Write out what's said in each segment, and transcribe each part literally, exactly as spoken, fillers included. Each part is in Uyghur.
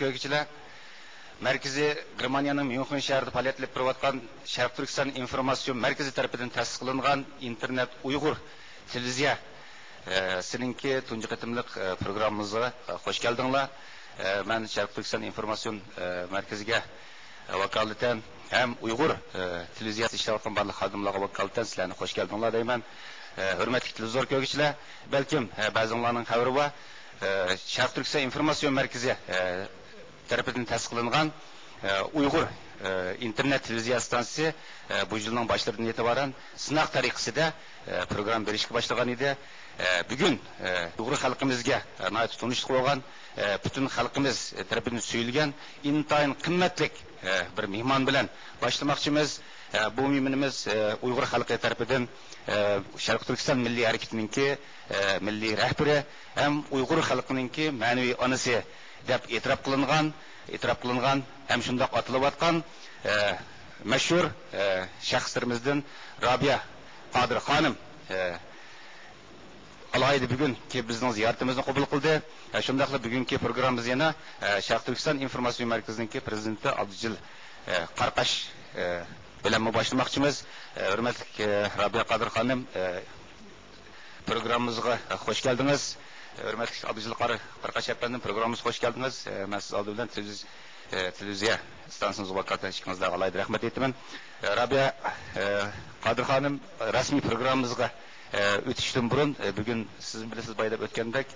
كۆرگۈچىلەر، مەركىزى گېرمانىيەنىڭ ميۇنخېن شەھىرىدە پائالىيەت ئېلىپ بېرىۋاتقان شەرقىي تۈركىستان ئىنفورماتسىيە مەركىزى تەرىپىدىن تەسىس قىلىنغان ئىنتېرنېت ئۇيغۇر تېلېۋىزىيە، ئە، سىنىڭكى تۇنجى قېتىملىق، ئە، پروگراممىمىزغا، ئە، خوش كەلدىڭلار. ئە، مەن شەرقىي تۈركىستان ئىنفورماتسىيون، ئە، مەركىزىگە ۋاكالىتەن ھەم ئۇيغۇر، ئە، تېلېۋىزىيەسىدە ئىشلەۋاتقان بارلىق خادىملارغا ۋاكالىتەن سىلەرنى خوش كەلدىڭلار دەيمەن. ئە، ھۆرمەتلىك تېلېۋىزور كۆرگۈچىلەر، بەلكىم، ئە، بەزىڭلارنىڭ خەۋىرى بار. ئە، شەرقىي تۈركىستان ئىنفورماتسىيون مەركىزى، ئە، تەرىپىدىن تەسىس قىلىنغان، ئە، ئۇيغۇر، ئە، ئىنتېرنېت تېلېۋىزىيە ئىستانسىسى، ئە، بۇ يىلنىڭ باشلىرىدىن ئېتىبارەن سىناق تەرىقىسىدە، ئە، پروگرامما بېرىشكە باشلىغان ئىدى. ئە، بۈگۈن، ئە، ئۇيغۇر خەلقىمىزگە، ئە، ناھايىتى تونۇشلۇق بولغان، ئە، پۈتۈن خەلقىمىز تەرىپىدىن سۆيۈلگەن ئىنتايىن قىممەتلىك، ئە، بىر مېھمان بىلەن باشلىماقچىمىز. ئە، بۇ مېھمىنىمىز، ئە، ئۇيغۇر خەلقى تەرىپىدىن، ئە، شەرقىي تۈركىستان مىللىي ھەرىكىتىنىڭكى، ئە، مىللىي رەھبىرى ھەم ئۇيغۇر خەلقىنىڭكى مەنىۋى ئانىسى دەپ ئېتىراپ قىلىنغان، ئېتىراپ قىلىنغان ھەم شۇنداق ئاتىلىۋاتقان، ئە، مەشھۇر، ئە، شەخسلىرىمىزدىن رابىيە قادىر خانىم، ئە، ئالاھىدە بۈگۈنكى بىزنىڭ زىيارىتىمىزنى قوبۇل قىلدى. ئە، شۇنداقلا بۈگۈنكى پروگراممىمىزنى يەنە، ئە، شەرقىي تۈركىستان ئىنفورماتسىيە مەركىزىنىڭكى پرېزىدېنتى ئابدۇجېلىل، ئە، قاراقاش، ئە، بىلەنمۇ باشلىماقچىمىز. ئە، ھۆرمەتلىك، ئە، رابىيە قادىر خانىم، ئە، پروگراممىمىزغا خوش كەلدىڭىز. ھۆرمەتلىك ئابدۇجېلىل قار-، قاراقاش ئەپەندىم، پروگراممىمىزغا خوش كەلدىڭىز. مەن سىز ئالدى بىلەن تېلېۋىز-، تېلېۋىزىيە ئىستانسىمىزغا ۋاكالىتەن ئىككىڭىزلارغا ئالاھىدە رەھمەت ئېيتىمەن. رابىيە قادىر خانىم، رەسمىي پروگراممىمىزغا ئۆتۈشتىن بۇرۇن، بۈگۈن سىز بىلىسىز، بايا دەپ ئۆتكەندەك،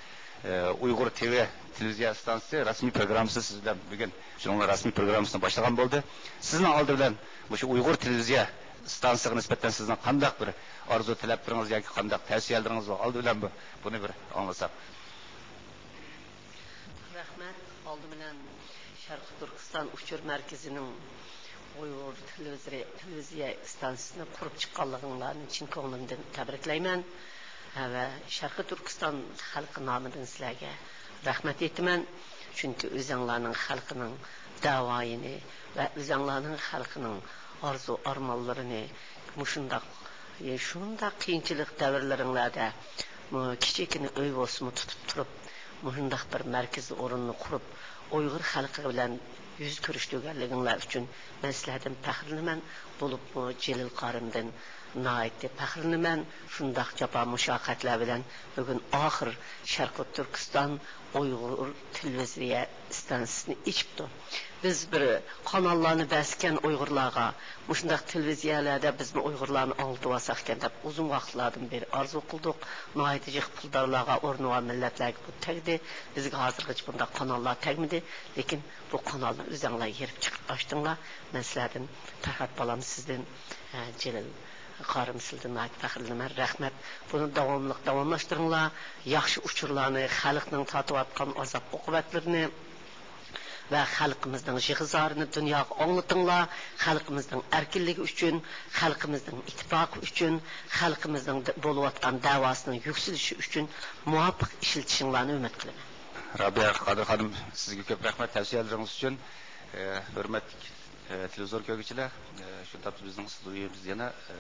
ئۇيغۇر تىۋى تېلېۋىزىيە ئىستانسىسى رەسمىي پروگراممىسى سىز بىلەن بۈگۈن شۇنىڭ رەسمىي پروگراممىسىنى باشلىغان بولدى. سىزنىڭ ئالدى بىلەن مۇشۇ ئۇيغۇر تېلېۋىزىيە ئىستانسىسىغا نىسبەتەن سىزنىڭ قانداق بىر ئارزۇ تەلەپلىرىڭىز ياكى قانداق تەۋسىيەلىرىڭىز بار؟ ئالدى بىلەن بۇ، بۇنى بىر ئاڭلىساق. رەھمەت. ئالدى بىلەن شەرقىي تۈركىستان ئۇچۇر مەركىزىنىڭ ئۇيغۇر تېلېۋىزورى، تېلېۋىزىيە ئىستانسىسىنى قۇرۇپ چىققانلىقىڭلارنى چىن كۆڭلۈمدىن تەبرىكلەيمەن. ھە، ۋە شەرقىي تۈركىستان خەلقى نامىدىن سىلەرگە رەھمەت ئېيتىمەن. چۈنكى ئۆزەڭلارنىڭ خەلقىنىڭ دەۋايىنى ۋە ئۆزەڭلارنىڭ خەلقىنىڭ ئارزۇ-ئارمانلىرىنى مۇشۇنداق، شۇنداق قىيىنچىلىق دەۋرلىرىڭلاردا، مۇ-، كىچىككىنە ئۆي بولسىمۇ تۇتۇپ تۇرۇپ، مۇشۇنداق بىر مەركىزىي ئورۇننى قۇرۇپ، ئۇيغۇر خەلقى بىلەن يۈز كۆرۈشتۈرگەنلىكىڭلار ئۈچۈن مەن سىلەردىن پەخىرلىنىمەن، بولۇپمۇ جېلىل قارىمدىن ناھايىتى پەخىرلىنىمەن. شۇنداق جاپا مۇشەققەتلەر بىلەن بۈگۈن ئاخىر شەرقىي تۈركىستان ئۇيغۇر تېلېۋىزىيە ئىستانسىسىنى ئېچىپتۇ. بىز بىر قاناللارنى بەرسىكەن ئۇيغۇرلارغا، مۇشۇنداق تېلېۋىزىيەلەردە بىزمۇ ئۇيغۇرلارنى ئاڭلىتىۋالساق ئىكەن دەپ ئۇزۇن ۋاقىتلاردىن بېرى ئارزۇ قىلدۇق. ناھايىتى جىق پۇلدارلارغا، ئورنى بار مىللەتلەرگە بۇ تەگدى. بىزگە ھازىرغىچە بۇنداق قاناللار تەگمىدى. لېكىن بۇ قانالنى ئۆزەڭلار يېرىپ چىقىپ ئاچتىڭلار. مەن سىلەردىن، پەرھات بالام سىزدىن، ئە، جېلىل قارىم سىزدىن ناھايىتى پەخىرلىنىمەن. رەھمەت. بۇنى داۋاملىق داۋاملاشتۇرۇڭلار. ياخشى ئۇچۇرلارنى، خەلقنىڭ تارتىۋاتقان ئازاب-ئوقۇبەتلىرىنى ۋە خەلقىمىزنىڭ يىغا-زارىنى دۇنياغا ئاڭلىتىڭلار. خەلقىمىزنىڭ ئەركىنلىكى ئۈچۈن، خەلقىمىزنىڭ ئىتتىپاقى ئۈچۈن، خەلقىمىزنىڭ د-، بولۇۋاتقان دەۋاسىنىڭ يۈكسىلىشى ئۈچۈن مۇۋاپىق ئىشلىتىشىڭلارنى ئۈمىد قىلىمەن. رابىيە قادىر خانىم، سىزگە كۆپ رەھمەت تەۋسىيەلىرىڭىز ئۈچۈن. ئە، ھۆرمەتلىك، ئە، تېلېۋىزور كۆرگۈچىلەر، ئە، شۇ تاپتا بىزنىڭ ئىستۇدىيەمىز يەنە، ئە،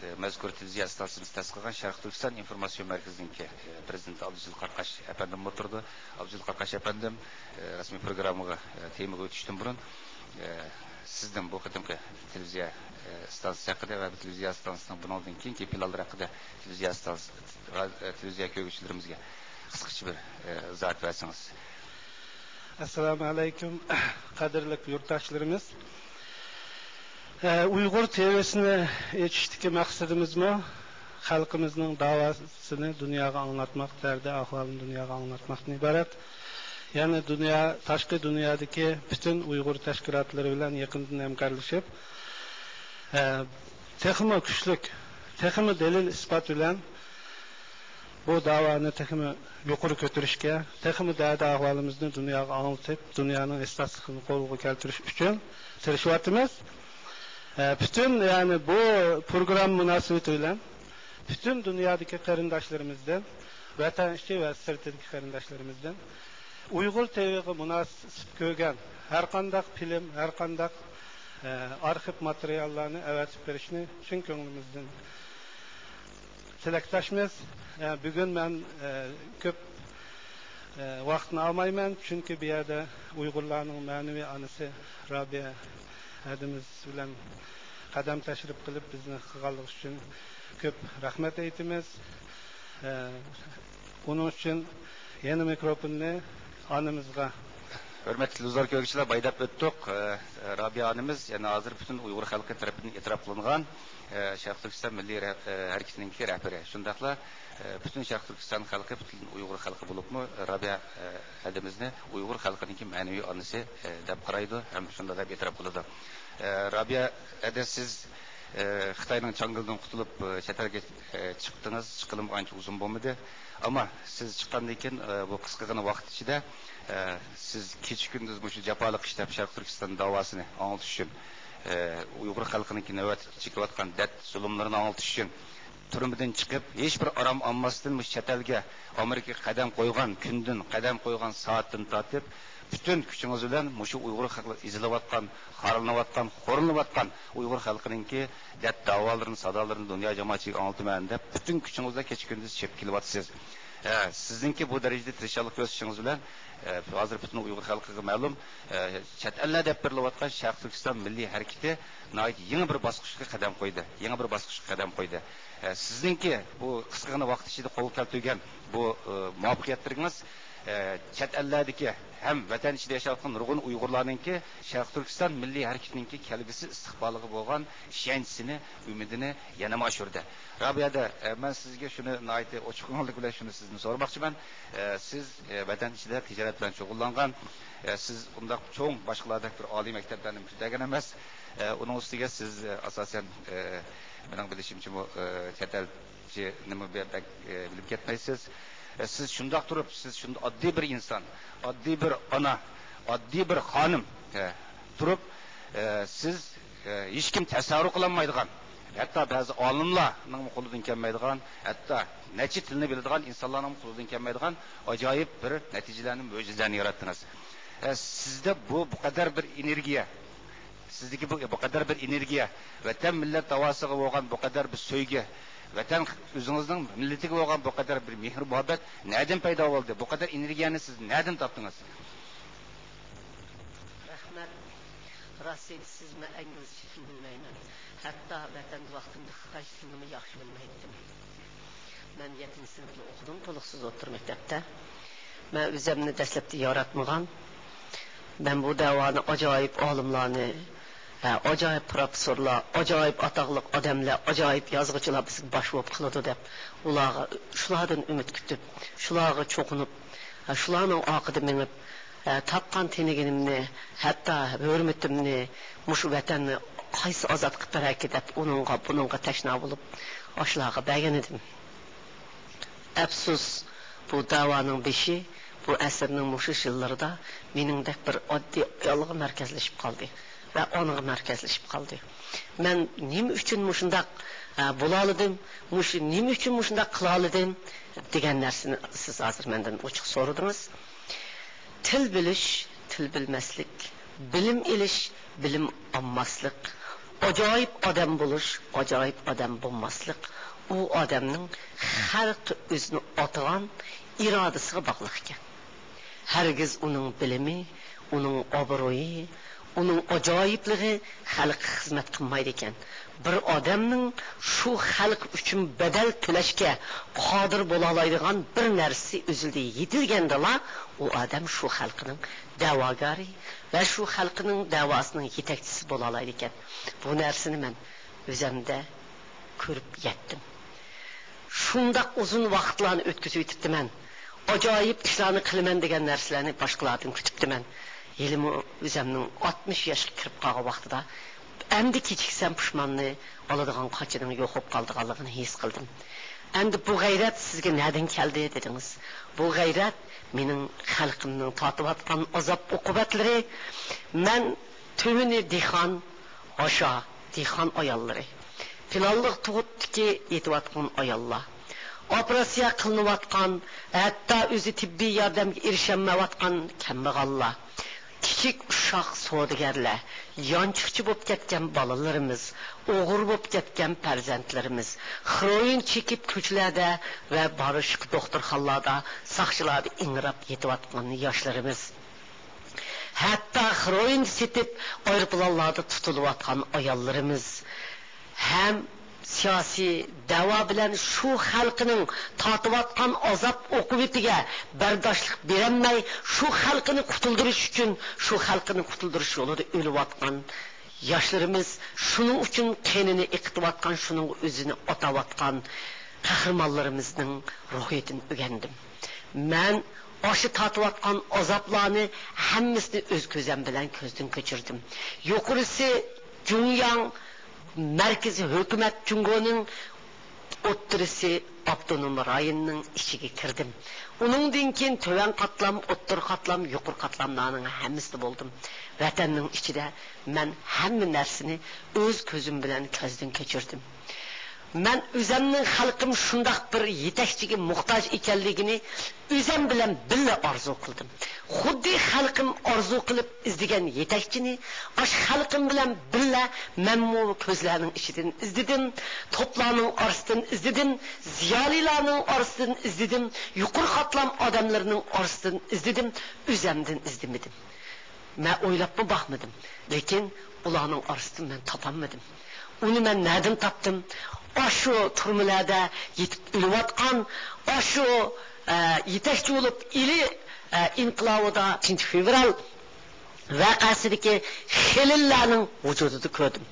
ئە، مەزكۇر تېلېۋىزىيە ئىستانسىيىمىز تەسىس قىلغان شەرقىي تۈركىستان ئىنفورماتسىيە مەركىزىنىڭكى، ئە، پرېزىدېنتى ئابدۇجېلىل قاراقاش ئەپەندىم ئولتۇرىدۇ. ئابدۇجېلىل قاراقاش ئەپەندىم، ئە، رەسمىي پروگراممىغا، ئە، تېمىغا ئۆتۈشتىن بۇرۇن، ئە، سىزدىن بۇ قېتىمقى تېلېۋىزىيە، ئە، ئىستانسىسى ھەققىدە ۋە تېلېۋىزىيە ئىستانسىسىنىڭ بۇنىڭدىن كېيىنكى پىلانلىرى ھەققىدە تېلېۋىزىيە ئىستانسىسى، ئە، تېلېۋىزىيە كۆرگۈچىلىرىمىزگە قىسقىچە بىر، ئە، ئىزاھات بەرسىڭىز. ئەسسالامۇ ئەلەيكۇم، قەدىرلىك يۇرتداشلىرىمىز. ئە، ئۇيغۇر تېۋىسىنى ئېچىشتىكى مەقسىتىمىزمۇ خەلقىمىزنىڭ داۋاسىنى دۇنياغا ئاڭلاتماق، دەردى ئەھۋالىنى دۇنياغا ئاڭلاتماقتىن ئىبارەت. يەنى دۇنيا، تاشقى دۇنيادىكى پۈتۈن ئۇيغۇر تەشكىلاتلىرى بىلەن يېقىندىن ھەمكارلىشىپ، ئە، تېخىمۇ كۈچلۈك، تېخىمۇ دەلىل-ئىسپات بىلەن بۇ داۋانى تېخىمۇ يۇقىرى كۆتۈرۈشكە، تېخىمۇ دەردى ئەھۋالىمىزنى دۇنياغا ئاڭلىتىپ، دۇنيانىڭ ھېسداشلىقىنى قولغا كەلتۈرۈش ئۈچۈن تىرىشىۋاتىمىز. ئە، پۈتۈن، يەنى بۇ پروگرامما مۇناسىۋىتى بىلەن پۈتۈن دۇنيادىكى قېرىنداشلىرىمىزدىن، ۋەتەن ئىچى ۋە سىرتىدىكى قېرىنداشلىرىمىزدىن ئۇيغۇر تىۋىغا مۇناسىپ كۆرگەن ھەرقانداق فىلىم، ھەرقانداق، ئە، ئارخىپ ماتېرىياللارنى ئەۋەتىپ بېرىشنى چىن كۆڭلىمىزدىن تىلەكداشمىز. ئە، بۈگۈن مەن، ئە، كۆپ ئە، ۋاقىتنى ئالمايمەن، چۈنكى بۇ يەردە ئۇيغۇرلارنىڭ مەنىۋى ئانىسى رابىيە ھەدىمىز بىلەن قەدەم تەشرىپ قىلىپ بىزنى قىلغانلىقى ئۈچۈن كۆپ رەھمەت ئېيتىمىز. ئە، ئۇنىڭ ئۈچۈن يەنە مىكروفوننى ئانىمىزغا. ھۆرمەتلىك تېلېۋىزور كۆرگۈچىلەر، بايا دەپ ئۆتتۇق. ئە، رابىيە ئانىمىز يەنە ھازىر پۈتۈن ئۇيغۇر خەلقى تەرىپىدىن ئېتىراپ قىلىنغان، ئە، شەرقىي تۈركىستان مىللىي رە-، ئە، ھەرىكىتىنىڭكى رەھبىرى. شۇنداقلا، ئە، پۈتۈن شەرقىي تۈركىستان خەلقى، پۈتۈن ئۇيغۇر خەلقى بولۇپمۇ رابىيە، ئە، ھەدىمىزنى ئۇيغۇر خەلقىنىڭكى مەنىۋى ئانىسى، ئە، دەپ قارايدۇ ھەم شۇنداق دەپ ئېتىراپ قىلىدۇ. ئە، رابىيە ھەدە، سىز، ئە، خىتاينىڭ چاڭگىلىدىن قۇتۇلۇپ، ئە، چەت ئەلگە، ئە، چىقتىڭىز. چىققىلىمۇ ئانچە ئۇزۇن بولمىدى. ئەمما سىز چىققاندىن كېيىن، ئە، بۇ قىسقىغىنا ۋاقىت ئىچىدە، ئە، سىز كېچە-كۈندۈز مۇشۇ جاپالىق ئىشلەپ شەرقىي تۈركىستان داۋاسىنى ئاڭلىتىش ئۈچۈن، ئە، ئۇيغۇر خەلقىنىڭكى نۆۋەتتە چېكىۋاتقان دەرد، زۇلۇملىرىنى ئاڭلىتىش ئۈچۈن تۈرمىدىن چىقىپ، ھېچبىر ئارام ئالماستىن مۇشۇ چەت ئەلگە، ئامېرىكىغا قەدەم قويغان كۈندىن، قەدەم قويغان سائەتتىن تارتىپ، پۈتۈن كۈچىڭىز بىلەن مۇشۇ ئۇيغۇر خەلقى ئېزىلىۋاتقان، خارلىنىۋاتقان، خورلىنىۋاتقان ئۇيغۇر خەلقىنىڭكى دەرد داۋالىرىنى، سادالىرىنى دۇنيا جامائەتچىلىكىگە ئاڭلىتىمەن دەپ، پۈتۈن كۈچىڭىز بىلەن كېچە-كۈندۈز چېپىپ كېلىۋاتىسىز. ئە، سىزنىڭكى بۇ دەرىجىدە تىرىشچانلىق كۆرسىتىشىڭىز بىلەن، ئە، ھازىر پۈتۈن ئۇيغۇر خەلقىگە مەلۇم، ئە، چەت ئەللەر دەپ بېرىلىۋاتقان شەرقىي تۈركىستان مىللىي ھەرىكىتى ناھايىتى يېڭى بىر باسقۇچقا قەدەم قويدى. يېڭى بىر باسقۇچقا قەدەم قويدى. ئە، سىزنىڭكى بۇ قىسقىغىنە ۋاقىت ئىچىدە قولغا كەلتۈرگەن بۇ، ئە، مۇۋەپپەقىيەتلىرىڭىز، ئە، چەت ئەللەردىكى ھەم ۋەتەن ئىچىدە ياشاۋاتقان نۇرغۇن ئۇيغۇرلارنىڭكى شەرقىي تۈركىستان مىللىي ھەرىكىتىنىڭكى كەلگۈسى ئىستىقبالىغا بولغان ئىشەنچىسىنى، ئۈمىدىنى يەنىمۇ ئاشۇردى. رابىيە ھەدە، ئە، مەن سىزگە شۇنى ناھايىتى ئوچۇق كۆڭۈللۈك بىلەن شۇنى سىزدىن سورىماقچىمەن. ئە، سىز، ئە، ۋەتەن ئىچىدە تىجارەت بىلەن شۇغۇللانغان، ئە، سىز ئۇنداق چوڭ باشقىلاردەك بىر ئالىي مەكتەپلەرنى پۈتتۈرگەن ئەمەس. ئە، ئۇنىڭ ئۈستىگە سىز، ئە، ئاساسەن، ئە، مېنىڭ بىلىشىمچىمۇ، ئە، چەت ئەل نېمە بە-، بەك، ئە، بىلىپ كەتمەيسىز. ئە، سىز شۇنداق تۇرۇپ، سىز شۇنداق ئاددىي بىر ئىنسان، ئاددىي بىر ئانا، ئاددىي بىر خانىم، ئە، تۇرۇپ، ئە، سىز، ئە، ھېچكىم تەسەۋۋۇر قىلالمايدىغان، ھەتتا بەزى ئالىملارنىڭمۇ قولىدىن كەلمەيدىغان، ھەتتا نەچچە تىلنى بىلىدىغان ئىنسانلارنىڭمۇ قولىدىن كەلمەيدىغان ئاجايىپ بىر نەتىجىلەرنى، مۆجىزىلەرنى ياراتتىڭىز. ئە، سىزدە بۇ، بۇ قەدەر بىر ئېنېرگىيە، سىزدىكى بۇ، بۇ قەدەر بىر ئېنېرگىيە، ۋەتەن مىللەت داۋاسىغا بولغان بۇ قەدەر بىر سۆيگۈ، ۋەتەن، ئۆزىڭىزنىڭ مىللىتىگە بولغان بۇ قەدەر بىر مېھىر مۇھەببەت نەدىن پەيدا بولدى؟ بۇ قەدەر ئېنېرگىيەنى سىز نەدىن تاپتىڭىز؟ رەھمەت. راست ئېيتىسىز، مەن ئىنگلىزچىنى بىلمەيمەن. ھەتتا ۋەتەندە ۋاقتىمدا خىتايچىسىنىمۇ ياخشى بىلمەيتتىم. مەن يەتتىنچى سىنىپنى ئوقۇدۇم، تولۇقسىز ئوتتۇرا مەكتەپتە. مەن ئۆزۈمنى دەسلەپتە ياراتمىغان. مەن بۇ دەۋانى ئاجايىپ ئالىملارنى، ھە، ئاجايىپ پروفېسسورلار، ئاجايىپ ئاتاقلىق ئادەملەر، ئاجايىپ يازغۇچىلار بىزگە باش بولۇپ قىلىدۇ دەپ، ئۇلارغا، شۇلاردىن ئۈمىد كۈتۈپ، شۇلارغا چوقۇنۇپ، ھە، شۇلارنىڭ ئارقىدا مېڭىپ، ھە، تاپقان تېنىگىنىمنى، ھەتتا ھۆرمىتىمنى، مۇشۇ ۋەتەننى قايسى ئازاد قىلىپ بېرەركى دەپ، ئۇنىڭغا، بۇنىڭغا تەشنا بولۇپ، ئاشۇلارغا بەرگەن ئىدىم. ئەپسۇس، بۇ دەۋانىڭ بېشى بۇ ئەسىرنىڭ مۇشۇ يىللىرىدا مېنىڭدەك بىر ئاددىي ئايالغا مەركەزلىشىپ قالدى ۋە ئانىغا مەركەزلىشىپ قالدى. مەن نېمە ئۈچۈن مۇشۇنداق، ئە، بولالىدىم، مۇشۇ نېمە ئۈچۈن مۇشۇنداق قىلالىدىم دېگەن نەرسىنى سىز ھازىر مەندىن ئوچۇق سورىدىڭىز. تىل بىلىش، تىل بىلمەسلىك، بىلىم ئېلىش، بىلىم ئالماسلىق، ئاجايىپ ئادەم بولۇش، ئاجايىپ ئادەم بولماسلىق، ئۇ ئادەمنىڭ خەلق ئۆزىنى ئاتىغان ئىرادىسىغا باغلىق ئىكەن. ھەرگىز ئۇنىڭ بىلىمى، ئۇنىڭ ئابرۇيى، ئۇنىڭ ئاجايىپلىقى خەلققە خىزمەت قىلمايدىكەن. بىر ئادەمنىڭ شۇ خەلق ئۈچۈن بەدەل تۆلەشكە قادىر بولالايدىغان بىر نەرسىسى ئۆزىدە يېتىلگەندىلا، ئۇ ئادەم شۇ خەلقنىڭ دەۋاگارى ۋە شۇ خەلقنىڭ دەۋاسىنىڭ يېتەكچىسى بولالايدىكەن. بۇ نەرسىنى مەن ئۆزەمدە كۆرۈپ يەتتىم. شۇنداق ئۇزۇن ۋاقىتلارنى ئۆتكۈزۈۋېتىپتىمەن. ئاجايىپ ئىشلارنى قىلىمەن دېگەن نەرسىلەرنى باشقىلاردىن كۈتۈپتىمەن. ھېلىمۇ ئۆزەمنىڭ ئاتمىش ياشقا كىرىپ قالغان ۋاقتىدا، ئەمدى كېچىكسەم پۇشماننى ئالىدىغان قاچىنىڭ يوق بولۇپ قالىدىغانلىقىنى ھېس قىلدىم. ئەمدى بۇ غەيرەت سىزگە نەدىن كەلدى دېدىڭىز. بۇ غەيرەت مېنىڭ خەلقىمنىڭ تارتىۋاتقان ئازاب ئوقۇبەتلىرى. مەن تۆۋىنى دېھقان، ئاشا، دېھقان ئاياللىرى، پىلانلىق تۇغۇتتىكى يېتىۋاتقان ئاياللار، ئوپېراتسىيە قىلىنىۋاتقان، ھەتتا ئۆزى تېببىي ياردەمگە ئېرىشەلمەيۋاتقان كەمبەغاللار، كىچىك كىچىك ئۇششاق سودىگەرلەر، يانچۇقچى بولۇپ كەتكەن بالىلىرىمىز، ئوغرى بولۇپ كەتكەن پەرزەنتلىرىمىز، خىروئىن چېكىپ كوچىلەردە ۋە بارلىق دوختۇرخانىلاردا ساقچىلاردا ئىڭراپ يېتىۋاتقان ياشلىرىمىز، ھەتتا خىروئىن سېتىپ ئايروپىلانلاردا تۇتۇلۇۋاتقان ئاياللىرىمىز، ھەم سىياسىي دەۋا بىلەن شۇ خەلقنىڭ تارتىۋاتقان ئازاب ئوقۇبىتىگە بەرداشلىق بېرەلمەي، شۇ خەلقنى قۇتۇلدۇرۇش ئۈچۈن، شۇ خەلقنى قۇتۇلدۇرۇش يولىدا ئۆلۈۋاتقان ياشلىرىمىز، شۇنىڭ ئۈچۈن قېنىنى ئېقىتىۋاتقان، شۇنىڭغا ئۆزىنى ئاتاۋاتقان قەھرىمانلىرىمىزنىڭ روھىدىن ئۆگەندىم. مەن ئاشۇ تارتىۋاتقان ئازابلارنى ھەممىسىنى ئۆز كۆزۈم بىلەن كۆزدىن كەچۈردۈم. يۇقىرىسى جۇڭياڭ، مەركىزىي ھۆكۈمەت جۇڭگونىڭ، ئوتتۇرىسى ئاپتونوم رايوننىڭ ئىچىگە كىردىم. ئۇنىڭدىن كېيىن تۆۋەن قاتلام، ئوتتۇرا قاتلام، يۇقىرى قاتلاملارنىڭ ھەممىسىدە بولدۇم. ۋەتەننىڭ ئىچىدە مەن ھەممە نەرسىنى ئۆز كۆزۈم بىلەن كۆزدىن كەچۈردۈم. مەن ئۆزەمنىڭ خەلقىم شۇنداق بىر يېتەكچىگە موھتاج ئىكەنلىكىنى ئۆزەم بىلەن بىللە ئارزۇ قىلدىم. خۇددى خەلقىم ئارزۇ قىلىپ ئىزدىگەن يېتەكچىنى، ئاشۇ خەلقىم بىلەن بىللە مەنمۇ كۆزلەرنىڭ ئىچىدىن ئىزدىدىم، توپلارنىڭ ئارىسىدىن ئىزدىدىم، زىيالىيلارنىڭ ئارىسىدىن ئىزدىدىم، يۇقىرى قاتلام ئادەملىرىنىڭ ئارىسىدىن ئىزدىدىم، ئۆزەمدىن ئىزدىمىدىم. مەن ئويلاپمۇ باقمىدىم، لېكىن ئۇلارنىڭ ئارىسىدىن مەن تاپالمىدىم. ئۇنى مەن نەدىن تاپتىم؟ ئاشۇ تۈرمىلەردە يېتىپ ئۆلۈۋاتقان، ئاشۇ، ئە، يېتەكچى بولۇپ ئىلى، ئە، ئىنقىلابىدا ئۈچىنچى فېۋرال ۋەقەسىدىكى خېلىللارنىڭ ۋۇجۇدىدا كۆردۈم.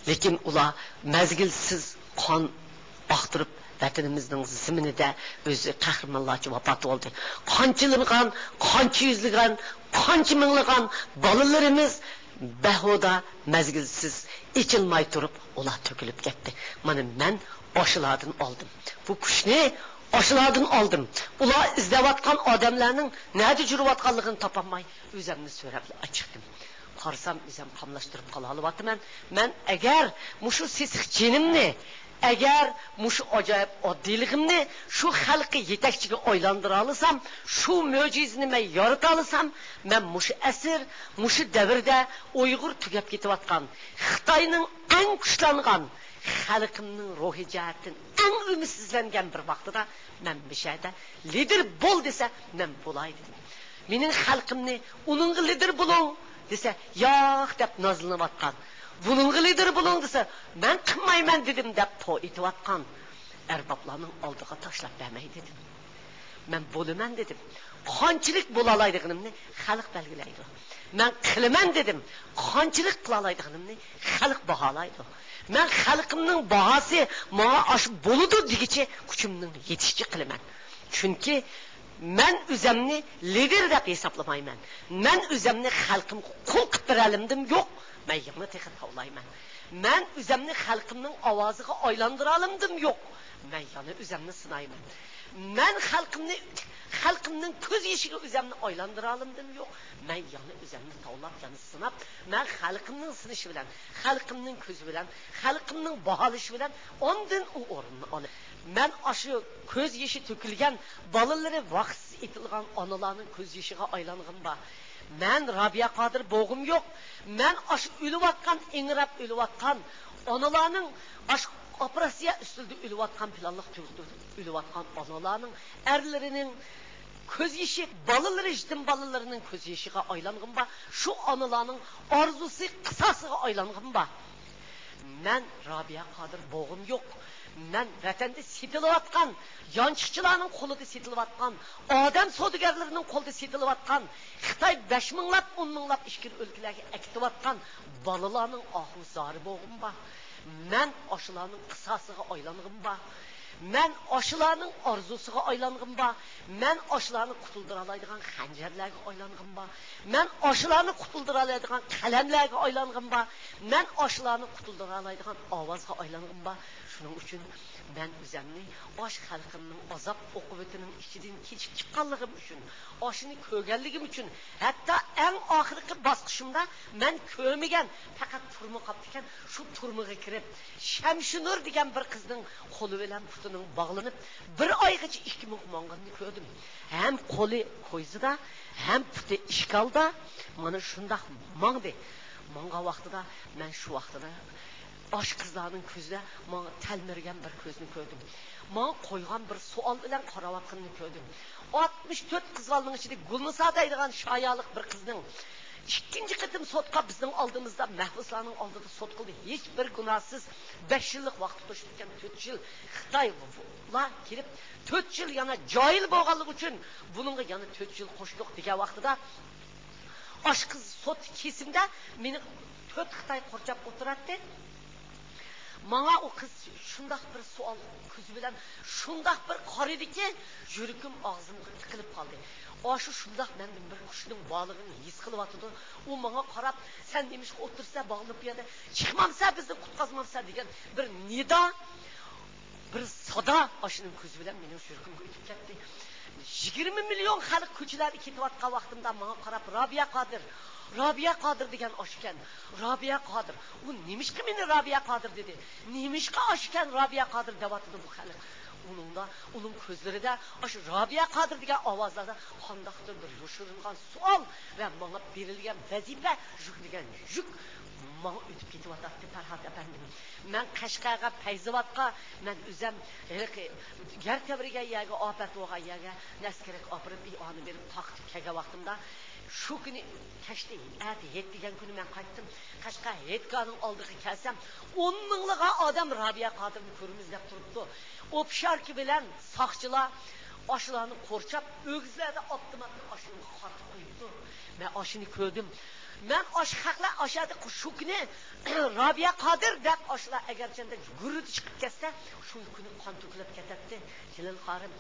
لېكىن ئۇلار مەزگىلسىز قان ئاقتۇرۇپ، ۋەتىنىمىزنىڭ زېمىنىدە ئۆزى قەھرىمانلارچە ۋاپات بولدى. قانچىلىغان، قانچە يۈزلىگەن، قانچە مىڭلىغان بالىلىرىمىز بىھۇدە، مەزگىلسىز، ئېچىلماي تۇرۇپ، ئۇلار تۆكۈلۈپ كەتتى. مانا مەن ئاشۇلاردىن ئالدىم. بۇ كۈچنى ئاشۇلاردىن ئالدىم. ئۇلار ئىزدەۋاتقان ئادەملەرنىڭ نەدە يۈرۈۋاتقانلىقىنى تاپالماي، ئۆزەمنى سۆرەپلا چىقتىم. قارىسام، ئۆزەم قاملاشتۇرۇپ قالالىۋاتىمەن. مەن ئەگەر مۇشۇ سېسىق جېنىمنى، ئەگەر مۇشۇ ئاجايىپ ئاددىيلىقىمنى شۇ خەلققە يېتەكچىگە ئايلاندۇرالىسام، شۇ مۆجىزىنى مەن يارىتالىسام، مەن مۇشۇ ئەسىر، مۇشۇ دەۋردە ئۇيغۇر تۈگەپ كېتىۋاتقان، خىتاينىڭ ئەڭ كۈچلەنگەن، خەلقىمنىڭ روھىي جەھەتتىن ئەڭ ئۈمىدسىزلەنگەن بىر ۋاقتىدا مەن مىشەدە لىدىر بول دېسە، مەن بولاي دېدىم. مېنىڭ خەلقىمنى ئۇنىڭغا لىدىر بولۇڭ دېسە، ياق دەپ نازلىنىۋاتقان، بۇنىڭغا لىدىر بولۇڭ دېسە، مەن قىلمايمەن دېدىم دەپ پو ئېتىۋاتقان ئەربابلارنىڭ ئالدىغا تاشلاپ بەرمەي دېدىم. مەن بولىمەن دېدىم. قانچىلىك بولالايدىغىنىمنى خەلق بەلگىلەيدۇ. مەن قىلىمەن دېدىم. قانچىلىك قىلالايدىغىنىمنى خەلق باھالايدۇ. مەن خەلقىمنىڭ باھاسى ماڭا ئاشۇ بولىدۇ دېگۈچە كۈچۈمنىڭ يېتىشىچە قىلىمەن. چۈنكى مەن ئۆزەمنى لىدىر دەپ ھېسابلىمايمەن. مەن ئۆزەمنى خەلقىمگە قۇل قىلىپ بېرەلمىدىم، يوق، مەن يەنە تېخى تاۋلايمەن. مەن ئۆزەمنى خەلقىمنىڭ ئاۋازىغا ئايلاندۇرالمىدىم، يوق، مەن يەنە ئۆزەمنى سىنايمەن. مەن خەلقىمنى، خەلقىمنىڭ كۆز يېشىغا ئۆزەمنى ئايلاندۇرالمىدىم، يوق، مەن يەنە ئۆزەمنى تاۋلاپ، يەنە سىناپ، مەن خەلقىمنىڭ سىنىشى بىلەن، خەلقىمنىڭ كۆزى بىلەن، خەلقىمنىڭ باھالىشى بىلەن ئاندىن ئۇ ئورۇننى ئالىمەن. مەن ئاشۇ كۆز يېشى تۆكۈلگەن بالىلىرى ۋاقىتسىز ئېتىلغان ئانىلارنىڭ كۆز يېشىغا ئايلانغىنىم بار. مەن رابىيە قادىر بولغۇم يوق. مەن ئاشۇ ئۆلۈۋاتقان، ئىڭراپ ئۆلۈۋاتقان ئانىلارنىڭ، ئاشۇ ئوپېراتسىيە ئۈستىلىدە ئۆلۈۋاتقان، پىلانلىق تۈگۈتۈپ ئۆلۈۋاتقان ئانىلارنىڭ ئەرلىرىنىڭ كۆز يېشى، بالىلىرى، يېتىم بالىلىرىنىڭ كۆز يېشىغا ئايلانغىنىم بار. شۇ ئانىلارنىڭ ئارزۇسى، قىساسىغا ئايلانغىنىم بار. مەن رابىيە قادىر بولغۇم يوق. مەن ۋەتەندە سېتىلىۋاتقان، يانچۇقچىلارنىڭ قولىدا سېتىلىۋاتقان، ئادەم سودىگەرلىرىنىڭ قولىدا سېتىلىۋاتقان، خىتاي بەش مىڭلاپ، ئون مىڭلاپ ئىچكىرى ئۆلكىلەرگە ئەكېتىۋاتقان بالىلارنىڭ ئاھۇ زارى بولغۇم بار. مەن ئاشۇلارنىڭ قىساسىغا ئايلانغىم بار. مەن ئاشۇلارنىڭ ئارزۇسىغا ئايلانغىم بار. مەن ئاشۇلارنى قۇتۇلدۇرالايدىغان خەنجەرلەرگە ئايلانغىم بار. مەن ئاشۇلارنى قۇتۇلدۇرالايدىغان قەلەملەرگە ئايلانغىم بار. مەن ئاشۇلارنى قۇتۇلدۇرالايدىغان ئاۋازغا ئايلانغىم بار. شۇنىڭ ئۈچۈن مەن ئۆزەمنى ئاشۇ خەلقىمنىڭ ئازاب ئوقۇبىتىنىڭ ئىچىدىن كېچىپ چىققانلىقىم ئۈچۈن، ئاشۇنى كۆرگەنلىكىم ئۈچۈن، ھەتتا ئەڭ ئاخىرقى باسقۇچۇمدا مەن كۆرمىگەن، پەقەت تۈرمە قاپتىكەن، شۇ تۈرمىگە كىرىپ، شەمشىنۇر دېگەن بىر قىزنىڭ قولى بىلەن پۇتىنىڭ باغلىنىپ، بىر ئايغىچە ئىككى مىڭ ماڭغىنىنى كۆردۈم. ھەم قولى كويزىدا، ھەم پۇتى ئىشكالدا مانا شۇنداق ماڭدى. ماڭغان ۋاقتىدا مەن شۇ ۋاقتىدا ئاشۇ قىزلارنىڭ كۆزىدە ماڭا تەلمۈرگەن بىر كۆزنى كۆردۈم. ماڭا قويغان بىر سوئال بىلەن قاراۋاتقىنىنى كۆردۈم. ئاتمىش تۆت قىز بالىنىڭ ئىچىدە گۈلنىسا دەيدىغان شايالىق بىر قىزنىڭ ئىككىنچى قېتىم سوتقا بىزنىڭ ئالدىمىزدا، مەھبۇسلارنىڭ ئالدىدا سوت قىلدى. ھېچ بىر گۇناھسىز بەش يىللىق ۋاقىت توشۇپ كەتكەن تۆت يىل خىتايلار كېلىپ، تۆت يىل يەنە جاھىل بولغانلىقى ئۈچۈن بۇنىڭغا يەنە تۆت يىل قوشتۇق دېگەن ۋاقتىدا، ئاشۇ قىز سوت كېسىمدە مېنى تۆت خىتاي قورشاپ ئولتۇراتتى. ماڭا ئۇ قىز شۇنداق بىر سوئال كۆزى بىلەن شۇنداق بىر قارىدىكى، يۈرىكىم ئاغزىمغا تىقىلىپ قالدى. ئاشۇ شۇنداق مەندىن بىر كۈچنىڭ بارلىقىنى ھېس قىلىۋاتىدۇ. ئۇ ماڭا قاراپ، سەن نېمىشقا ئولتۇرسەن باغلىنىپ بۇ يەردە؟ چىقمامسەن، بىزنى قۇتقازمامسەن دېگەن بىر نىدا، بىر سادا ئاشۇنىڭ كۆزى بىلەن مېنىڭ يۈرىكىمگە ئۆتۈپ كەتتى. يىگىرمە مىليون خەلق كوچىلاردا كېتىۋاتقان ۋاقتىمدا ماڭا قاراپ، رابىيە قادىر، رابىيە قادىر دېگەن ئاشۇكەن. رابىيە قادىر. ئۇ نېمىشقا مېنى رابىيە قادىر دېدى؟ نېمىشقا ئاشۇكەن رابىيە قادىر دەۋاتىدۇ بۇ خەلق؟ ئۇنىڭدا، ئۇنىڭ كۆزلىرىدە ئاشۇ رابىيە قادىر دېگەن ئاۋازلاردا قانداقتۇر بىر يوشۇرۇنغان سوئال ۋە ماڭا بېرىلگەن ۋەزىپە، يۈكلىگەن يۈك ماڭا ئۆتۈپ كېتىۋاتاتتى، پەرھات ئەپەندىم. مەن قەشقەرگە، پەيزاۋاتقا، مەن ئۆزەم ھېلىقى يەر تەۋرىگەن يەرگە، ئاپەت بولغان يەرگە نەسكىرەك ئاپىرىپ، ئىئانە بېرىپ تارقىتىپ كەلگەن ۋاقتىمدا، شۇ كۈنى كەچتە، ئەتە ھېيت دېگەن كۈنى مەن قايتتىم. قەشقەر ھېيتگاھنىڭ ئالدىغا كەلسەم، ئون مىڭلىغان ئادەم رابىيە قادىرنى كۆرىمىز دەپ تۇرۇپتۇ. ئوپشاركا بىلەن ساقچىلار ئاشۇلارنى قورشاپ، ئۆگزىلەردە ئاپتوماتنى ئاشۇلارغا قارىتىپ قويۇپتۇ. مەن ئاشۇنى كۆردۈم. مەن ئاشۇ خەقلەر ئاشۇ يەردە شۇ كۈنى رابىيە قادىر دەپ ئاشۇلار ئەگەرچەندە گۈررىدە چىقىپ كەتسە، شۇ كۈنى قان تۆكۈلۈپ كەتەتتى، جېلىل خارىم.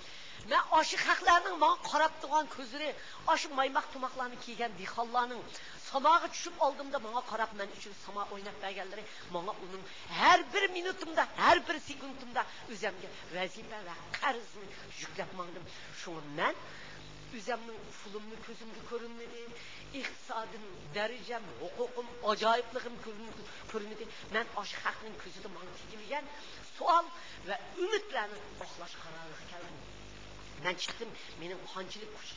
مەن ئاشۇ خەقلەرنىڭ ماڭا قاراپ تۇرغان كۆزلىرى، ئاشۇ مايماق تۇماقلارنى كىيگەن دېھقانلارنىڭ ساماغا چۈشۈپ ئالدىمدا ماڭا قاراپ مەن ئۈچۈن ساما ئويناپ بەرگەنلىرى، ماڭا ئۇنىڭ ھەر بىر مىنۇتۇمدا، ھەر بىر سېكۇنتۇمدا ئۆزەمگە ۋەزىپە ۋە قەرزنى يۈكلەپ ماڭدىم. شۇڭا مەن ئۆزەمنىڭ پۇلۇممۇ كۆزۈمگە كۆرۈنمىدى، ئىقتىسادىم، دەرىجەم، ھوقۇقۇم، ئاجايىپلىقىم كۆرۈن-، كۆرۈنمىدى. مەن ئاشۇ خەقنىڭ كۆزىدە ماڭا تېگىلگەن سوئال ۋە ئۈمىدلەرنى ئاقلاش قارارىغا كەلدىم. مەن چىقتىم، مېنىڭ قانچىلىك كۈچ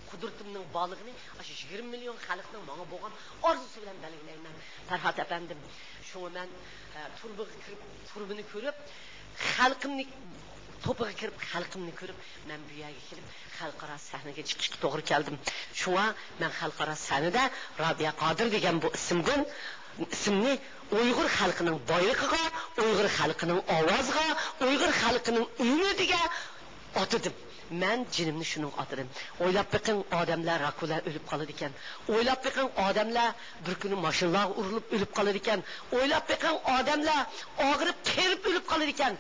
قۇدرىتىمنىڭ بارلىقىنى ئاشۇ يىگىرمە مىليون خەلقنىڭ ماڭا بولغان ئارزۇسى بىلەن بەلگىلەيمەن، پەرھات ئەپەندىم. شۇڭا مەن، ئە، تۇرۇبىغا كىرىپ، تۇرۇبىنى كۆرۈپ، خەلقىمنى، توپىغا كىرىپ، خەلقىمنى كۆرۈپ، مەن بۇ يەرگە كېلىپ، خەلقئارا سەھنىگە چىقىشقا توغرا كەلدىم. شۇڭا مەن خەلقئارا سەھنىدە رابىيە قادىر دېگەن بۇ ئىسىمدىن، ئىسىمنى ئۇيغۇر خەلقىنىڭ بايرىقىغا، ئۇيغۇر خەلقىنىڭ ئاۋازىغا، ئۇيغۇر خەلقىنىڭ ئۈمىدىگە ئاتىدىم. مەن جېنىمنى شۇنىڭغا ئاتىدىم. ئويلاپ بېقىڭ، ئادەملەر راك بىلەن ئۆلۈپ قالىدىكەن. ئويلاپ بېقىڭ، ئادەملەر بىر كۈنى ماشىنىلارغا ئۇرۇلۇپ ئۆلۈپ قالىدىكەن. ئويلاپ بېقىڭ، ئادەملەر ئاغرىپ، قېرىپ ئۆلۈپ قالىدىكەن.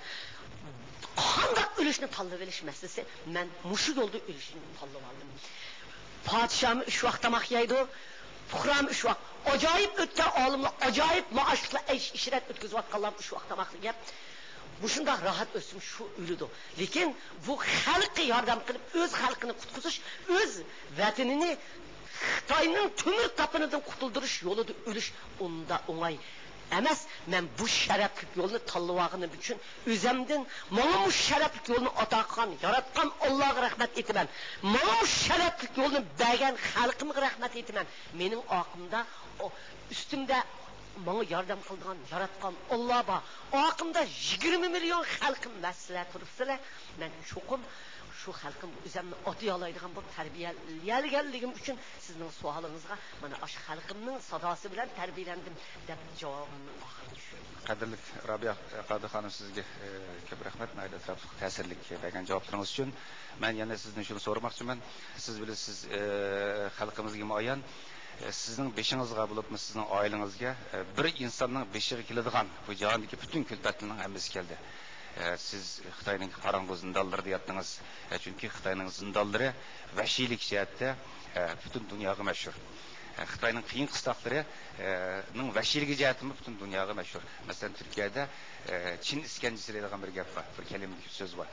قانداق ئۆلۈشنى تاللىۋېلىش مەسىلىسى، مەن مۇشۇ يولدا ئۆلۈشنى تاللىۋالدىم. پادىشاھمۇ ئۈچ ۋاق تاماق يەيدۇ، پۇقرامۇ ئۈچ ۋاق. ئاجايىپ ئۆتكەن ئالىملار، ئاجايىپ مائاشلىقلار، ئەيش ئىشرەت ئۆتكۈزۈۋاتقانلار ئۈچ ۋاق تاماق يەپ، مۇشۇنداق راھەت ئۆتسىمۇ شۇ ئۆلىدۇ. لېكىن بۇ خەلققە ياردەم قىلىپ، ئۆز خەلقىنى قۇتقۇزۇش، ئۆز ۋەتىنىنى خىتاينىڭ تۆمۈر تاپىنىدىن قۇتۇلدۇرۇش يولىدا ئۆلۈش ئۇندا ئوڭاي ئەمەس. مەن بۇ شەرەپلىك يولنى تاللىۋالغىنىم ئۈچۈن ئۆزەمدىن، ماڭا مۇشۇ شەرەپلىك يولنى ئاتا قىلغان، ياراتقان ئاللاغا رەھمەت ئېيتىمەن. ماڭا مۇشۇ شەرەپلىك يولنى بەرگەن خەلقىمگە رەھمەت ئېيتىمەن. مېنىڭ ئارقىمدا، ئۇ، ئۈستۈمدە ماڭا ياردەم قىلىدىغان ياراتقان ئاللا بار. ئارقىمدا يىگىرمە مىليون خەلقىم ۋە سىلەر تۇرۇپسىلەر. مەن چوقۇم شۇ خەلقىمگە ئۆزەمنى ئاتىيالايدىغان بولۇپ تەربىيەلىگەنلىكىم ئۈچۈن سىزنىڭ سوئالىڭىزغا مانا ئاشۇ خەلقىمنىڭ ساداسى بىلەن تەربىيەلەندىم دەپ جاۋابىمنى ئاخىرىغا چۈشۈردۈم. قەدىرلىك رابىيە قادىر خانىم، سىزگە، ئە، كۆپ رەھمەت. ناھايىتى ئەتراپلىق، تەسىرلىك بەرگەن جاۋابلىرىڭىز ئۈچۈن. مەن يەنە سىزدىن شۇنى سورىماقچىمەن. سىز بىلىسىز، ئە، خەلقىمىزگىمۇ ئايان، ئە، سىزنىڭ بېشىڭىزغا بولۇپمۇ سىزنىڭ ئائىلىڭىزگە، ئە، بىر ئىنساننىڭ بېشىغا كېلىدىغان بۇ جاھاندىكى پۈتۈن كۈلپەتلەرنىڭ ھەممىسى كەلدى. ئە، سىز خىتاينىڭ قاراڭغۇ زىندانلىرىدا ياتتىڭىز. ئە، چۈنكى خىتاينىڭ زىندانلىرى ۋەھشىيلىك جەھەتتە، ئە، پۈتۈن دۇنياغا مەشھۇر. ئە، خىتاينىڭ قىيىن قىستاقلىرى، ئە، نىڭ ۋەھشىيلىكى جەھەتتىمۇ پۈتۈن دۇنياغا مەشھۇر. مەسىلەن، تۈركىيەدە، ئە، چىن ئىسكەنجىسى دەيدىغان بىر گەپ بار، بىر كەلىمە سۆز بار.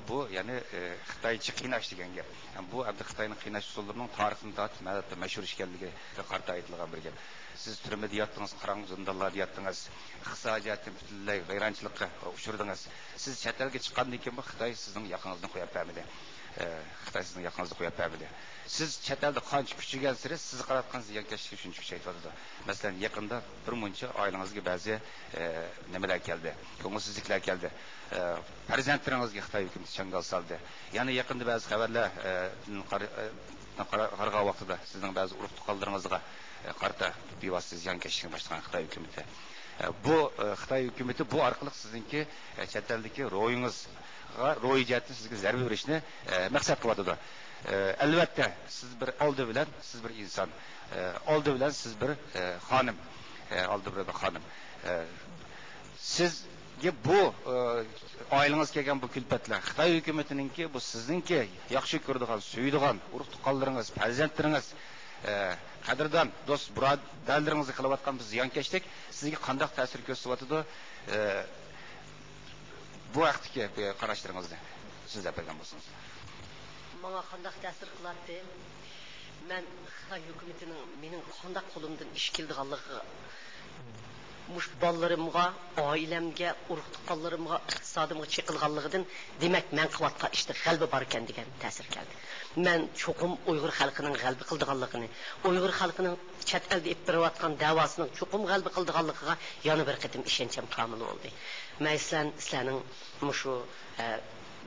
بۇ، يەنى، ئە، خىتايچە قىيناش دېگەن گەپ. بۇ ئەمدى خىتاينىڭ قىيناش ئۇسۇللىرىنىڭ تارىختىن تارتىپ ھەتتا مەشھۇر ئىكەنلىكىگە قارىتا ئېيتىلغان بىر گەپ. سىز تۈرمىدە ياتتىڭىز، قاراڭغۇ زىندانلاردا ياتتىڭىز، ئىقتىسادىي جەھەتتىن پۈتۈنلەي ۋەيرانچىلىققا ئۇچرىدىڭىز. سىز چەت ئەلگە چىققاندىن كېيىنمۇ خىتاي سىزنىڭ ياقىڭىزنى قويۇپ بەرمىدى. ئە، خىتاي سىزنىڭ ياقىڭىزدا قويۇپ بەرمىدى. سىز چەت ئەلدە قانچە كۈچىگەنسېرى، سىزگە قاراتقان زىيانكەشلىك شۇنچە كۈچىيىپ بارىدۇ. مەسىلەن، يېقىندا بىر مۇنچە ئائىلىڭىزگە بەزى، ئە، نېمىلەر كەلدى، كۆڭۈلسىزلىكلەر كەلدى. ئە، پەرزەنتلىرىڭىزگە خىتاي ھۆكۈمىتى چاڭگال سالدى. يەنە يېقىندا بەزى خەۋەرلەر، ئە، قار-، ئە، قار-، قارىغان ۋاقتىدا سىزنىڭ بەزى ئۇرۇق-تۇغقانلىرىڭىزغا، ئە، قارىتا بىۋاسىتە زىيانكەشلىكنى باشلىغان خىتاي ھۆكۈمىتى. ئە، بۇ، ئە، خىتاي ھۆكۈمىتى بۇ ئارقىلىق سىزنىڭكى، ئە، چەت ئەلدىكى روھىڭىزغا، روھىي جەھەتتىن سىزگە زەربە بېرىشنى، ئە، مەقسەت قىلىۋاتىدۇ. ئە، ئەلۋەتتە، سىز بىر، ئالدى بىلەن سىز بىر ئىنسان، ئە، ئالدى بىلەن سىز بىر، ئە، خانىم، ئە، ئالدى بىلەن بىر خانىم. ئە، سىزگە بۇ، ئە، ئائىلىڭىز كەلگەن بۇ كۈلپەتلەر، خىتاي ھۆكۈمىتىنىڭكى، بۇ سىزنىڭكى ياخشى كۆرىدىغان، سۆيىدىغان ئۇرۇق-تۇغقانلىرىڭىز، پەرزەنتلىرىڭىز، ئە، قەدىردان دوست بۇرادەرلىرىڭىزگە قىلىۋاتقان بۇ زىيانكەشلىك سىزگە قانداق تەسىر كۆرسىتىۋاتىدۇ؟ ئە، بۇ ھەقتىكى بىر قاراشلىرىڭىزنى سۆزلەپ بەرگەن بولسىڭىز. ماڭا قانداق تەسىر قىلاتتى؟ مەن خىتاي ھۆكۈمىتىنىڭ مېنىڭ قانداق قولۇمدىن ئىش كېلىدىغانلىقىغا، مۇشۇ بالىلىرىمغا، ئائىلەمگە، ئۇرۇق-تۇغقانلىرىمغا، ئىقتىسادىمغا چېقىلغانلىقىدىن، دېمەك، مەن قىلىۋاتقان ئىشتا غەلىبە باركەن دېگەن تەسىر كەلدى. مەن چوقۇم ئۇيغۇر خەلقىنىڭ غەلىبە قىلىدىغانلىقىنى، ئۇيغۇر خەلقىنىڭ چەت ئەلدە ئېلىپ بېرىۋاتقان دەۋاسىنىڭ چوقۇم غەلىبە قىلىدىغانلىقىغا يەنە بىر قېتىم ئىشەنچىم كامىل بولدى. مەسىلەن، سىلەرنىڭ مۇشۇ، ئە،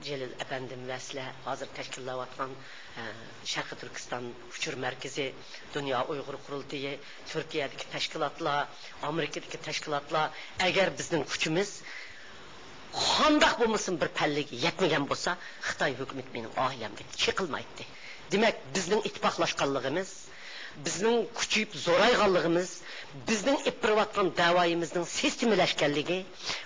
جېلىل ئەپەندىم ۋە سىلەر ھازىر تەشكىللەۋاتقان، ئە، شەرقىي تۈركىستان ئۇچۇر مەركىزى، دۇنيا ئۇيغۇر قۇرۇلتىيى، تۈركىيەدىكى تەشكىلاتلار، ئامېرىكىدىكى تەشكىلاتلار، ئەگەر بىزنىڭ كۈچىمىز قانداق بولمىسۇن بىر پەللىگە يەتمىگەن بولسا، خىتاي ھۆكۈمىتى مېنىڭ ئائىلەمگە چېقىلمايتتى. دېمەك، بىزنىڭ ئىتتىپاقلاشقانلىقىمىز، بىزنىڭ كۈچىيىپ زورايغانلىقىمىز، بىزنىڭ ئېلىپ بېرىۋاتقان دەۋايىمىزنىڭ سىستېمىلەشكەنلىكى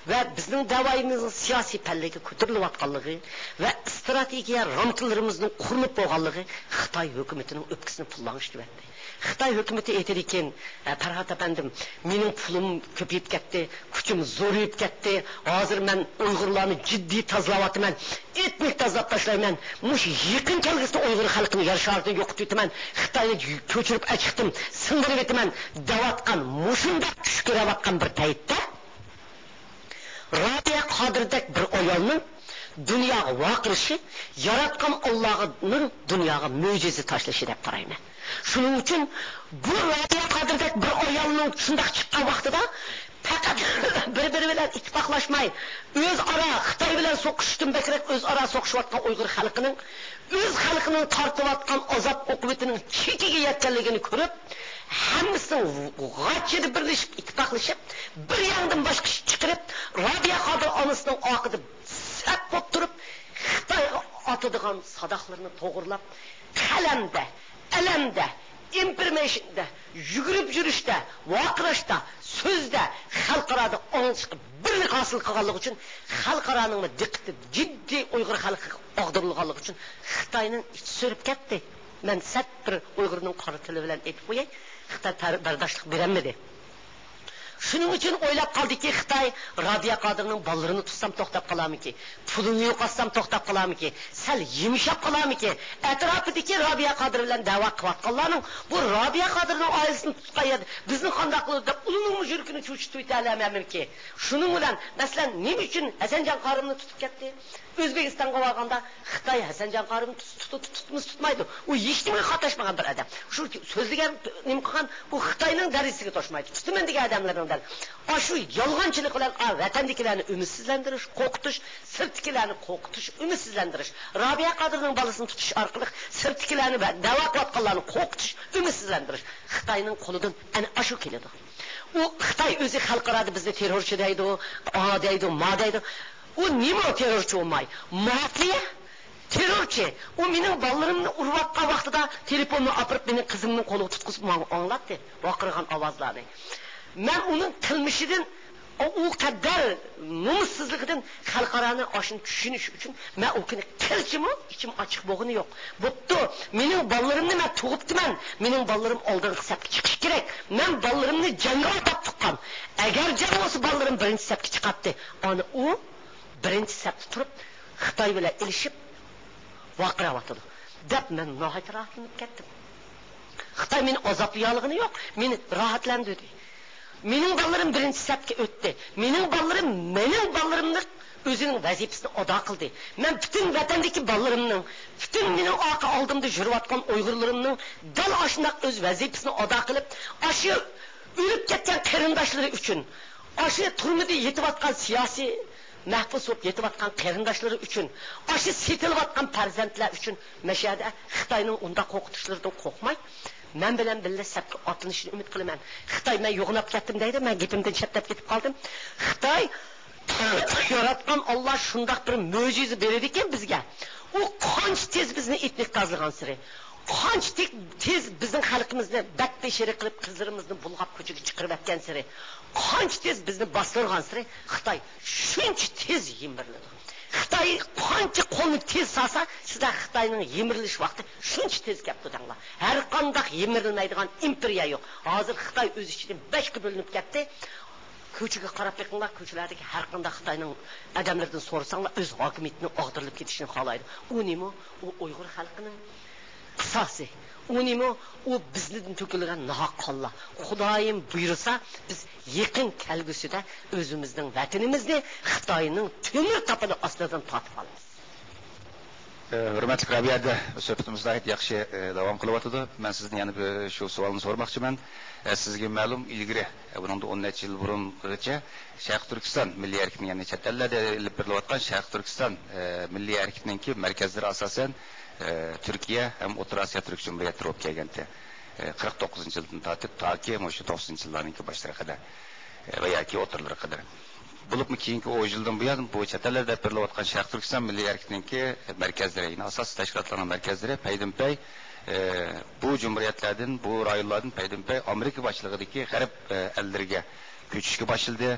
ۋە بىزنىڭ دەۋايىمىزنىڭ سىياسىي پەللىگە كۆتۈرۈلۈۋاتقانلىقى ۋە ئىستراتېگىيە رامكىلىرىمىزنىڭ قۇرۇلۇپ بولغانلىقى خىتاي ھۆكۈمىتىنىڭ ئۆپكىسىنى پۇللانغۇچ تۆۋەتتى. خىتاي ھۆكۈمىتى ئېيتىدىكەن، ئە، پەرھات ئەپەندىم، مېنىڭ پۇلۇم كۆپىيىپ كەتتى، كۈچۈم زورىيىپ كەتتى. ھازىر مەن ئۇيغۇرلارنى جىددىي تازىلاۋاتىمەن. ئېتنىك تازىلاپ تاشلايمەن. مۇشۇ يېقىن كەلگۈسىدە ئۇيغۇر خەلقىنى يەر شارىدىن يوقىتىۋېتىمەن. خىتاينى كۆچۈرۈپ ئەچىقتىم، سىڭدۈرۈۋېتىمەن دەۋاتقان، مۇشۇنداق چۈش كۆرۈۋاتقان بىر پەيتتە، رابىيە قادىردەك بىر ئايالنىڭ دۇنياغا ۋارقىرىشى، ياراتقان ئاللانىڭ دۇنياغا مۆجىزە تاشلىشى دەپ قارايمەن. شۇنىڭ ئۈچۈن بۇ رابىيە قادىردەك بىر ئايالنىڭ شۇنداق چىققان ۋاقتىدا پەقەت بىر-بىرى بىلەن ئىتتىپاقلاشماي، ئۆزئارا خىتاي بىلەن سوقۇشۇشتىن بەكرەك ئۆزئارا سوقۇشۇۋاتقان ئۇيغۇر خەلقىنىڭ، ئۆز خەلقىنىڭ تارتىۋاتقان ئازاب ئوقۇبىتىنىڭ چېكىگە يەتكەنلىكىنى كۆرۈپ، ھەممىسىنىڭ غاچىدا بىرلىشىپ، ئىتتىپاقلىشىپ، بىر ياڭدىن باشقا ئىش چىقىرىپ، رابىيە قادىر ئانىسىنىڭ ئارقىدا سەپ بولۇپ تۇرۇپ، خىتايغا ئاتىدىغان ساداقلىرىنى توغرىلاپ، قەلەمدە، ئەلەمدە، ئىنفورمېيشندا، يۈگۈرۈپ يۈرۈشتە، ۋارقىراشتا، سۆزدە، خەلقئارادا ئاڭلىتىشقا بىرلىك ھاسىل قىلغانلىقى ئۈچۈن، خەلقئارانىڭمۇ دىققىتى جىددىي ئۇيغۇر خەلقىگە ئاغدۇرۇلغانلىقى ئۈچۈن، خىتاينىڭ ئىچى سۈرۈپ كەتتى. مەن سەت بىر ئۇيغۇرنىڭ قارا تىلى بىلەن ئېيتىپ قوياي، خىتاي پەر-، بەرداشلىق بېرەلمىدى. شۇنىڭ ئۈچۈن ئويلاپ قالدىكى خىتاي، رابىيە قادىرنىڭ بالىلىرىنى تۇتسام توختاپ قالارمىكىن، پۇلىنى يوقاتسام توختاپ قالارمىكىن، سەل يۇمشاپ قالارمىكىن، ئەتراپىدىكى رابىيە قادىر بىلەن دەۋا قىلىۋاتقانلارنىڭ بۇ رابىيە قادىرنىڭ ئائىلىسىنى تۇتقان يەردە بىزنى قانداق قىلىدۇ دەپ ئۇلىنىڭمۇ يۈرىكىنى چۆچۈتۈۋېتەلەيمەنمىكىن. شۇنىڭ بىلەن، مەسىلەن، نېمە ئۈچۈن ھەسەنجان قارىمنى تۇتۇپ كەتتى؟ ئۆزبېكىستانغا بارغاندا خىتاي ھەسەنجان قارىمنى تۇت-، تۇت-، تۇت-، تۇتمىسا تۇتمايدۇ. ئۇ ھېچنېمىگە قاتناشمىغان بىر ئادەم. شۇ سۆزلىگەن، نېمە قىلغان، ئۇ خىتاينىڭ دەرىجىسىگە توشمايدۇ. تۇتىمەن دېگەن ئادەملەرنىڭ دەل ئاشۇ يالغانچىلىق بىلەن، ئا، ۋەتەندىكىلەرنى ئۈمىدسىزلەندۈرۈش، قورقۇتۇش، سىرتتىكىلەرنى قورقۇتۇش، ئۈمىدسىزلەندۈرۈش. رابىيە قادىرنىڭ بالىسىنى تۇتۇش ئارقىلىق سىرتتىكىلەرنى ۋە دەۋا قىلىۋاتقانلارنى قورقۇتۇش، ئۈمىدسىزلەندۈرۈش. خىتاينىڭ قولىدىن ئەنە ئاشۇ كېلىدۇ. ئۇ خىتاي ئۆزى خەلقئارادا بىزنى تېررورچى دەيدۇ، ئا دەيدۇ، ما دەيدۇ. ئۇ نېمە ئۇ تېررورچى بولماي؟ مافىيە، تېررورچى. ئۇ مېنىڭ بالىلىرىمنى ئۇرۇۋاتقان ۋاقتىدا تېلېفوننى ئاپىرىپ مېنىڭ قىزىمنىڭ قولىغا تۇتقۇزۇپ ماڭا ئاڭلاتتى ۋارقىرىغان ئاۋازلارنى. مەن ئۇنىڭ قىلمىشىدىن، ئۇ، ئۇ قەدەر نومۇسسىزلىقىدىن خەلقئارانى ئاشۇنى چۈشىنىش ئۈچۈن مەن ئۇ كۈنى قىلچىمۇ ئىچىم ئاچچىق بولغىنى يوق. بوپتۇ، مېنىڭ بالىلىرىمنى مەن تۇغۇپتىمەن. مېنىڭ بالىلىرىم ئالدىنقى سەپكە چىقىشى كېرەك. مەن بالىلىرىمنى جەڭگە ئاتاپ تۇغقان. ئەگەر جەڭ بولسا بالىلىرىم بىرىنچى سەپكە چىقاتتى. ئانا ئۇ بىرىنچى سەپتە تۇرۇپ، خىتاي بىلەن ئېلىشىپ ۋارقىراۋاتىدۇ، دەپ مەن ناھايىتى راھەتلىنىپ كەتتىم. خىتاي مېنى ئازابلىيالىغىنى يوق، مېنى راھەتلەندۈردى. مېنىڭ بالىلىرىم بىرىنچى سەپكە ئۆتتى. مېنىڭ بالىلىرىم، مېنىڭ بالىلىرىمنى ئۆزىنىڭ ۋەزىپىسىنى ئادا قىلدى. مەن پۈتۈن ۋەتەندىكى بالىلىرىمنىڭ، پۈتۈن مېنىڭ ئارقا ئالدىمدا يۈرۈۋاتقان ئۇيغۇرلىرىمنىڭ دەل ئاشۇنداق ئۆز ۋەزىپىسىنى ئادا قىلىپ، ئاشۇ ئۆلۈپ كەتكەن قېرىنداشلىرى ئۈچۈن، ئاشۇ تۈرمىدە يېتىۋاتقان سىياسىي مەھبۇس بولۇپ يېتىۋاتقان قېرىنداشلىرى ئۈچۈن، ئاشۇ سېتىلىۋاتقان پەرزەنتلەر ئۈچۈن مەشەدە خىتاينىڭ ئۇنداق قورقۇتۇشلىرىدىن قورقماي، مەن بىلەن بىللە سەپكە ئاتلىنىشىنى ئۈمىد قىلىمەن. خىتاي، مەن يوغىناپ كەتتىم دەيدۇ، مەن گېپىمدىن چەتنەپ كېتىپ قالدىم. خىتاي ياراتقان ئاللا شۇنداق بىر مۆجىزە بېرىدىكەن بىزگە. ئۇ قانچە تېز بىزنى ئېتنىك تازىلىغانسېرى، قانچە تېز، تېز بىزنىڭ خەلقىمىزنى بەتبېشىرە قىلىپ، قىزلىرىمىزنى بۇلغاپ كوچىغا چىقىرىۋەتكەنسېرى، قانچە تېز بىزنى باستۇرغانسېرى خىتاي شۇنچە تېز يىمىرىلىدۇ. خىتاي قانچە قولىنى تېز سالسا، سىزلەر خىتاينىڭ يىمىرىلىش ۋاقتى شۇنچە تېز كەپتۇ دەڭلار. ھەر قانداق يىمىرىلمەيدىغان ئىمپېرىيە يوق. ھازىر خىتاي ئۆز ئىچىدىن بەشكە بۆلۈنۈپ كەتتى. كوچىگە قاراپ بېقىڭلار، كوچىلاردىكى ھەر قانداق خىتاينىڭ ئادەملىرىدىن سورىساڭلار، ئۆز ھاكىمىيىتىنىڭ ئاغدۇرۇلۇپ كېتىشىنى خالايدۇ. ئۇ نېمە؟ ئۇ ئۇيغۇر خەلقىنىڭ قىساسى. ئۇ نېمە؟ ئۇ بىزدىن تۆكۈلگەن ناھەق قانلار. خۇدايىم بۇيرۇسا، بىز يېقىن كەلگۈسىدە ئۆزىمىزنىڭ ۋەتىنىمىزنى خىتاينىڭ تۆمۈر تاپىنى ئاستىدىن تارتىپ ئالىمىز. ئە، ھۆرمەتلىك رابىيە، سۆھبىتىمىز ناھايىتى ياخشى، ئە، داۋام قىلىۋاتىدۇ. مەن سىزدىن يەنە بىر شۇ ساۋالنى سورىماقچىمەن. ئە، سىزگە مەلۇم، ئىلگىرى، ئە، بۇنىڭدىن ئون نەچچە يىل بۇرۇنغىچە شەرقىي تۈركىستان مىللىي ھەرىكىتىنى، يەنى چەت ئەللەردە ئېلىپ بېرىلىۋاتقان شەرقىي تۈركىستان، ئە، مىللىي ھەرىكىتىنىڭكى مەركەزلىرى ئاساسەن، ئە، تۈركىيە ھەم ئوتتۇرا ئاسىيا تۈرك جۇمھۇرىيەتلىرى بولۇپ كەلگەنتى. ئە، قىرىق توققۇزىنچى يىلدىن تارتىپ تاكى مۇشۇ توقسىنىنچى يىللارنىڭكى باشلىرىغا قەدەر، ئە، ۋە ياكى ئوتتۇرىلىرىغا قەدەر. بولۇپمۇ كېيىنكى ئون يىلدىن بۇيان بۇ چەت ئەللەردە ئېلىپ بېرىلىۋاتقان شەرقىي تۈركىستان مىللىي ھەرىكىتىنىڭكى مەركەزلىرى، يەنى ئاساسىي تەشكىلاتلارنىڭ مەركەزلىرى پەيدىنپەي، ئە، بۇ جۇمھۇرىيەتلەردىن، بۇ رايونلاردىن پەيدىنپەي ئامېرىكا باشچىلىقىدىكى غەرب، ئە، ئەللىرىگە كۆچۈشكە باشلىدى.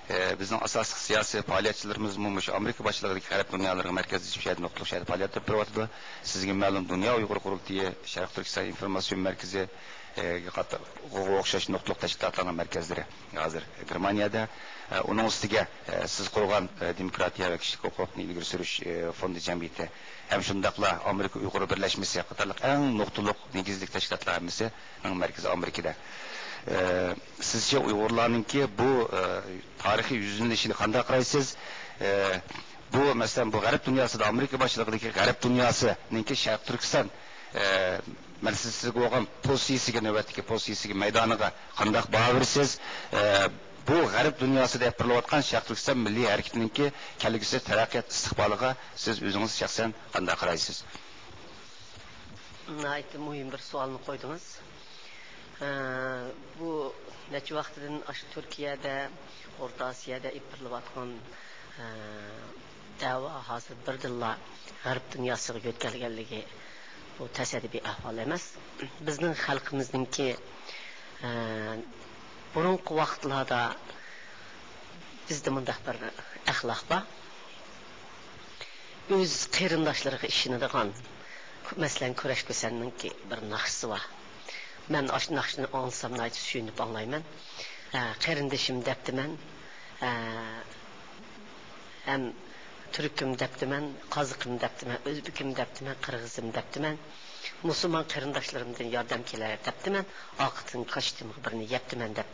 ئە، بىزنىڭ ئاساسلىق سىياسىي پائالىيەتچىلىرىمىزمۇ مۇشۇ ئامېرىكا باشچىلىقىدىكى غەرب دۇنيالىرىغا مەركەزلىشىپ، شۇ يەردە نۇقتىلىق شۇ يەردە پائالىيەت ئېلىپ بېرىۋاتىدۇ. سىزگە مەلۇم، دۇنيا ئۇيغۇر قۇرۇلتىيى، شەرقىي تۈركىستان ئىنفورماتسىيون مەركىزى، ئە، گە قاتارغا ئوخشاش نۇقتىلىق تەشكىلاتلارنىڭ مەركەزلىرى ھازىر گېرمانىيەدە. ئە، ئۇنىڭ ئۈستىگە، ئە، سىز قۇرغان، ئە، دېموكراتىيە ۋە كىشىلىك ھوقۇقنى ئىلگىرى سۈرۈش، ئە، فوندى جەمئىيىتى ھەم شۇنداقلا ئامېرىكا ئۇيغۇر بىرلەشمىسى قاتارلىق ئەڭ نۇقتىلىق نېگىزلىك تەشكىلاتلار ھەممىسىنىڭ مەركىزى ئامېرىكىدا. ئە، سىزچە ئۇيغۇرلارنىڭكى بۇ، ئە، تارىخىي يۈزلىنىشىنى قانداق قارايسىز؟ ئە، بۇ، مەسىلەن، بۇ غەرب دۇنياسىدا، ئامېرىكا باشچىلىقىدىكى غەرب دۇنياسىنىڭكى شەرقىي تۈركىستان، ئە، مەسىلىسىگە بولغان پوزىتسىيىسىگە، نۆۋەتتىكى پوزىتسىيىسىگە، مەيدانىغا قانداق باھا بېرىسىز؟ ئە، بۇ غەرب دۇنياسىدا ئېلىپ بېرىلىۋاتقان شەرقىي تۈركىستان مىللىي ھەرىكىتىنىڭكى كەلگۈسى، تەرەققىيات ئىستىقبالىغا سىز ئۆزىڭىز شەخسەن قانداق قارايسىز؟ ناھايىتى مۇھىم بىر سوئالنى قويدىڭىز. ئە، بۇ نەچچە ۋاقىتتىن ئاشۇ تۈركىيەدە، ئورتا ئاسىيادا ئېلىپ بېرىلىۋاتقان، ئە، دەۋا ھازىر بىردىنلا غەرب دۇنياسىغا يۆتكەلگەنلىكى، بۇ تەسادىپىي ئەھۋال ئەمەس. بىزنىڭ خەلقىمىزنىڭكى، ئە، بۇرۇنقى ۋاقىتلاردا بىزدە مۇنداق بىر ئەخلاق بار. ئۆز قېرىنداشلىرىغا ئىشىنىدىغان، مەسىلەن، كۈرەش كۆسەننىڭكى بىر ناخشىسى بار. مەن ئاشۇ ناخشىنى ئاڭلىسام ناھايىتى سۆيۈنۈپ ئاڭلايمەن. ئە، قېرىندىشىم دەپتىمەن، ئە، ھەم تۈركۈم دەپتىمەن، قازىقىم دەپتىمەن، ئۆزبېكىم دەپتىمەن، قىرغىزىم دەپتىمەن. مۇسۇلمان قېرىنداشلىرىمدىن ياردەم كېلەر دەپتىمەن. ئارقىدىن كاچىتىمغا بىرنى يەپتىمەن دەپ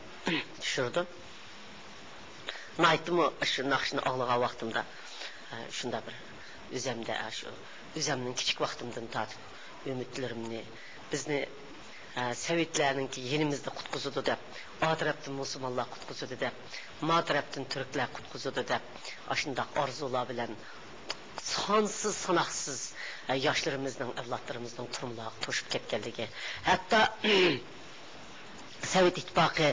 چۈشۈردۈم. ناھايىتىمۇ شۇ ناخشىنى ئاڭلىغان ۋاقتىمدا، ئە، شۇنداق بىر ئۆزەمدە، ئە، شۇ ئۆزەمنىڭ كىچىك ۋاقتىمدىن تارتىپ ئۈمىدلىرىمنى، بىزنى، ئە، سوۋېتلەرنىڭكى يېنىمىزدا قۇتقۇزىدۇ دەپ، ئا تەرەپتىن مۇسۇلمانلار قۇتقۇزىدۇ دەپ، ما تەرەپتىن تۈركلەر قۇتقۇزىدۇ دەپ، ئاشۇنداق ئارزۇلار بىلەن سانسىز ساناقسىز، ئە، ياشلىرىمىزنىڭ، ئەۋلادلىرىمىزنىڭ تۈرمىلەرگە توشۇپ كەتكەنلىكى، ھەتتا سوۋېت ئىتتىپاقى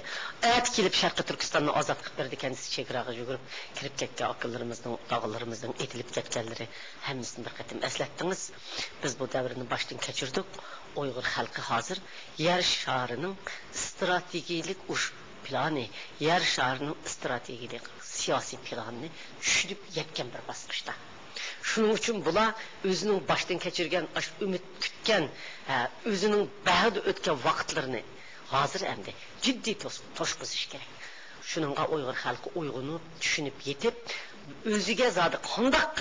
ئەتە كېلىپ شەرقىي تۈركىستاننى ئازاد قىلىپ بېرىدىكەن، سىز چېگراغا يۈگۈرۈپ كىرىپ كەتكەن ئاكىلىرىمىزنىڭ، ئاغىلىرىمىزنىڭ ئېتىلىپ كەتكەنلىرى ھەممىسىنى بىر قېتىم ئەسلەتتىڭىز. بىز بۇ دەۋرنى باشتىن كەچۈردۇق. ئۇيغۇر خەلقى ھازىر يەر شارىنىڭ ئىستراتېگىيىلىك ئۇرۇش پىلانى، يەر شارىنىڭ ئىستراتېگىيىلىك سىياسىي پىلانىنى چۈشىنىپ يەتكەن بىر باسقۇچتا. شۇنىڭ ئۈچۈن بۇلار ئۆزىنىڭ باشتىن كەچۈرگەن، ئاشۇ ئۈمىد كۈتكەن، ھە، ئۆزىنىڭ بەھرىدە ئۆتكەن ۋاقىتلىرىنى ھازىر ئەمدى جىددىي توس-، توشقۇزۇش كېرەك. شۇنىڭغا ئۇيغۇر خەلقى ئويغىنىپ، چۈشىنىپ يېتىپ، ئۆزىگە زادى قانداق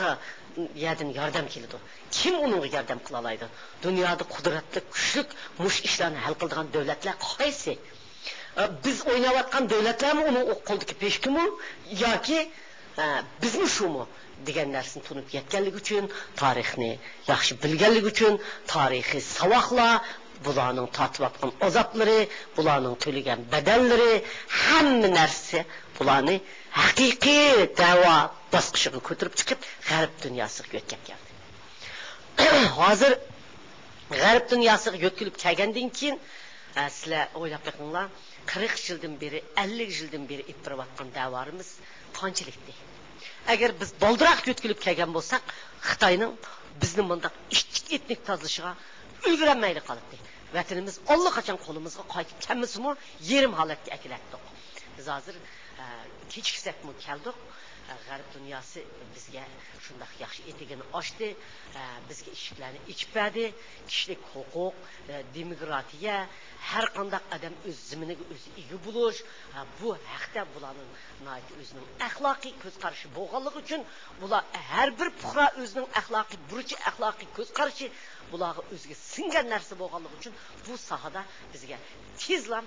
يەردىن ياردەم كېلىدۇ؟ كىم ئۇنىڭغا ياردەم قىلالايدۇ؟ دۇنيادا قۇدرەتلىك، كۈچلۈك، مۇشۇ ئىشلارنى ھەل قىلىدىغان دۆلەتلەر قايسى؟ ئە، بىز ئويناۋاتقان دۆلەتلەرمۇ ئۇنىڭ قولىدىكى پېشكىمۇ ياكى ئە، بىزمۇ شۇمۇ دېگەن نەرسىنى تونۇپ يەتكەنلىكى ئۈچۈن، تارىخنى ياخشى بىلگەنلىكى ئۈچۈن، تارىخىي ساۋاقلار، بۇلارنىڭ تارتىۋاتقان ئازابلىرى، بۇلارنىڭ تۆلىگەن بەدەللىرى، ھەممە نەرسىسى بۇلارنى ھەقىقىي دەۋا باسقۇچىغا كۆتۈرۈپ چىقىپ، غەرب دۇنياسىغا يۆتكەپ كەلدى. ھازىر غەرب دۇنياسىغا يۆتكىلىپ كەلگەندىن كېيىن، ئە، سىلەر ئويلاپ بېقىڭلار، قىرىق يىلدىن بېرى، ئەللىك يىلدىن بېرى ئېلىپ بېرىۋاتقان دەۋالىرىمىز قانچىلىكتى؟ ئەگەر بىز بالدۇراق يۆتكىلىپ كەلگەن بولساق، خىتاينىڭ بىزنى مۇنداق ئىچ-، ئېتنىك تازىلىشىغا ئۈلگۈرەلمەيلا قالاتتى. ۋەتىنىمىز ئاللىقاچان قولىمىزغا قايتىپ كەلمىسىمۇ، يېرىم ھالەتكە ئەكېلەتتۇق. بىز ھازىر، ئە، كېچىكسەكمۇ كەلدۇق. ئە، غەرب دۇنياسى بىزگە شۇنداق ياخشى ئېتىكىنى ئاچتى، ئە، بىزگە ئىشىكلەرنى ئېچىپ بەردى. كىشىلىك ھوقۇق، ئە، دېموكراتىيە، ھەر قانداق ئادەم ئۆز زېمىنىگە ئۆزى ئىگە بولۇش، ئە، بۇ ھەقتە بۇلارنىڭ ناھايىتى ئۆزىنىڭ ئەخلاقىي كۆز قارىشى بولغانلىقى ئۈچۈن، بۇلار ھەر بىر پۇقرا ئۆزىنىڭ ئەخلاقىي بۇرچى، ئەخلاقىي كۆز قارىشى، بۇلارغا ئۆزىگە سىڭگەن نەرسە بولغانلىقى ئۈچۈن بۇ ساھەدە بىزگە تېزلا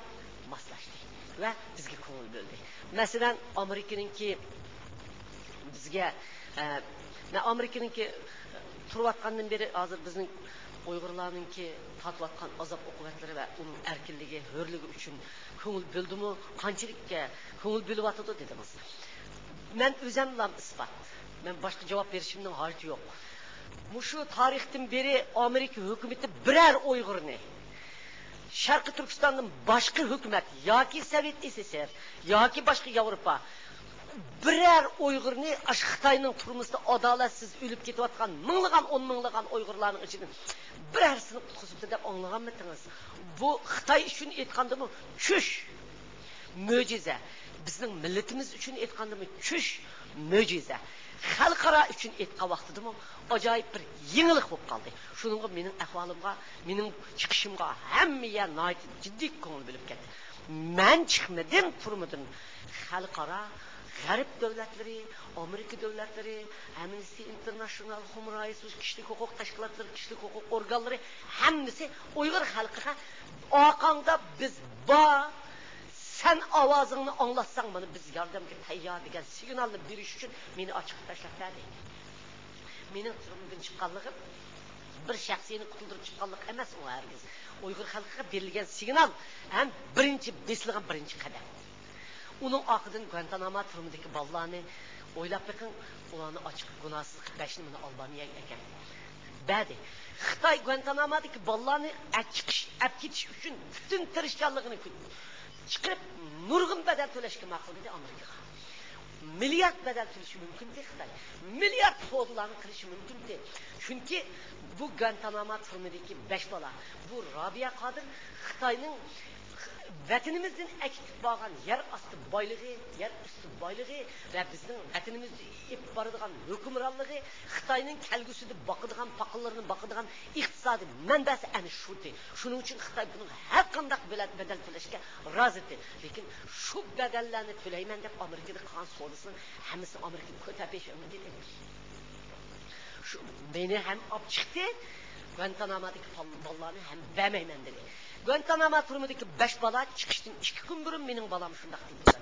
ماسلاشتى ۋە بىزگە كۆڭۈل بۆلدى. مەسىلەن، ئامېرىكىنىڭكى بىزگە، ئە، مەن ئامېرىكىنىڭكى تۇرۇۋاتقاندىن بېرى ھازىر بىزنىڭ ئۇيغۇرلارنىڭكى تارتىۋاتقان ئازاب ئوقۇبەتلىرى ۋە ئۇنىڭ ئەركىنلىكى، ھۆرلۈكى ئۈچۈن كۆڭۈل بۆلدىمۇ؟ قانچىلىككە كۆڭۈل بۆلۈۋاتىدۇ دېدىڭىز. مەن ئۆزۈملا ئىسپات. مەن باشقا جاۋاب بېرىشىمنىڭ ھاجىتى يوق. مۇشۇ تارىختىن بېرى ئامېرىكا ھۆكۈمىتى بىرەر ئۇيغۇرنى شەرقىي تۈركىستاندىن باشقا ھۆكۈمەت ياكى سوۋېت ئېسېسسر ياكى باشقا ياۋروپا بىرەر ئۇيغۇرنى ئاشۇ خىتاينىڭ تۈرمىسىدە ئادالەتسىز ئۆلۈپ كېتىۋاتقان مىڭلىغان، ئون مىڭلىغان ئۇيغۇرلارنىڭ ئىچىدىن بىرەرسىنى قۇتقۇزۇپتۇ دەپ ئاڭلىغانمىدىڭىز؟ بۇ خىتاي ئۈچۈن ئېيتقاندىمۇ چۈش، مۆجىزە. بىزنىڭ مىللىتىمىز ئۈچۈن ئېيتقاندىمۇ چۈش، مۆجىزە. خەلقئارا ئۈچۈن ئېيتقان ۋاقتىدىمۇ ئاجايىپ بىر يېڭىلىق بولۇپ قالدى. شۇنىڭغا مېنىڭ ئەھۋالىمغا، مېنىڭ چىقىشىمغا ھەممە يەر ناھايىتى جىددىي كۆڭۈل بۆلۈپ كەتتى. مەن چىقمىدىم تۈرمىدىن. خەلقئارا، غەرب دۆلەتلىرى، ئامېرىكا دۆلەتلىرى، ئەمنىستى ئىنتېرناشنال، خۇمرايسۇ، كىشىلىك ھوقۇق تەشكىلاتلىرى، كىشىلىك ھوقۇق ئورگانلىرى ھەممىسى ئۇيغۇر خەلقىگە ئارقاڭدا بىز بار، سەن ئاۋازىڭنى ئاڭلاتساڭ، مانا بىز ياردەمگە تەييار دېگەن سىگنالنى بېرىش ئۈچۈن مېنى ئاچىقىپ تاشلاپ بەردى. مېنىڭ تۈرمىدىن چىققانلىقىم بىر شەخسىينى قۇتۇلدۇرۇپ چىققانلىق ئەمەس ئۇ ھەرگىز. ئۇيغۇر خەلقىگە بېرىلگەن سىگنال ھەم بىرىنچى بېسىلغان بىرىنچى قەدەم. ئۇنىڭ ئارقىدىن گۇانتاناما تۈرمىدىكى بالىلارنى ئويلاپ بېقىڭ، ئۇلارنى ئاچىقىپ گۇناھسىز قىلىپ بەشنى مانا ئالبانىيەگە ئەكەلدى. بەردى. خىتاي گۇانتانامادىكى بالىلارنى ئەپ چىقىش، ئەپ كېتىش ئۈچۈن پۈتۈن تىرىشچانلىقىنى كۆ-، چىقىرىپ، نۇرغۇن بەدەل تۆلەشكە ماقۇل دېدى ئامېرىكىغا. مىليارد بەدەل تۆلىشى مۇمكىنتى خىتاي. مىليارد سودىلارنى قىلىشى مۇمكىنتى. چۈنكى بۇ گۇانتاناما تۈرمىدىكى بەش بالا، بۇ رابىيە قادىر خىتاينىڭ ۋەتىنىمىزدىن ئەكېتىپ بارغان يەر ئاستى بايلىقى، يەر ئۈستى بايلىقى ۋە بىزنىڭ ۋەتىنىمىزدە ئېلىپ بارىدىغان ھۆكۈمرانلىقى، خىتاينىڭ كەلگۈسىدە باقىدىغان، پاقىلىرىنى باقىدىغان ئىقتىسادىي مەنبەسى ئەنە شۇتى. شۇنىڭ ئۈچۈن خىتاي بۇنىڭغا ھەر قانداق بېلەت-، بەدەل تۆلەشكە رازىتى. لېكىن شۇ بەدەللەرنى تۆلەيمەن دەپ ئامېرىكىدا قىلغان سودىسىنىڭ ھەممىسىنى ئامېرىكا كۆتەرپېشىڭ دېدى. شۇ مېنى ھەم ئاپ چىقتى، گۇانتانامادىكى بال-، بالىلارنى ھەم بەرمەيمەن دېدى. گۇانتاناما تۈرمىدىكى بەش بالا چىقىشتىن ئىككى كۈن بۇرۇن مېنىڭ بالام شۇنداق دېدى.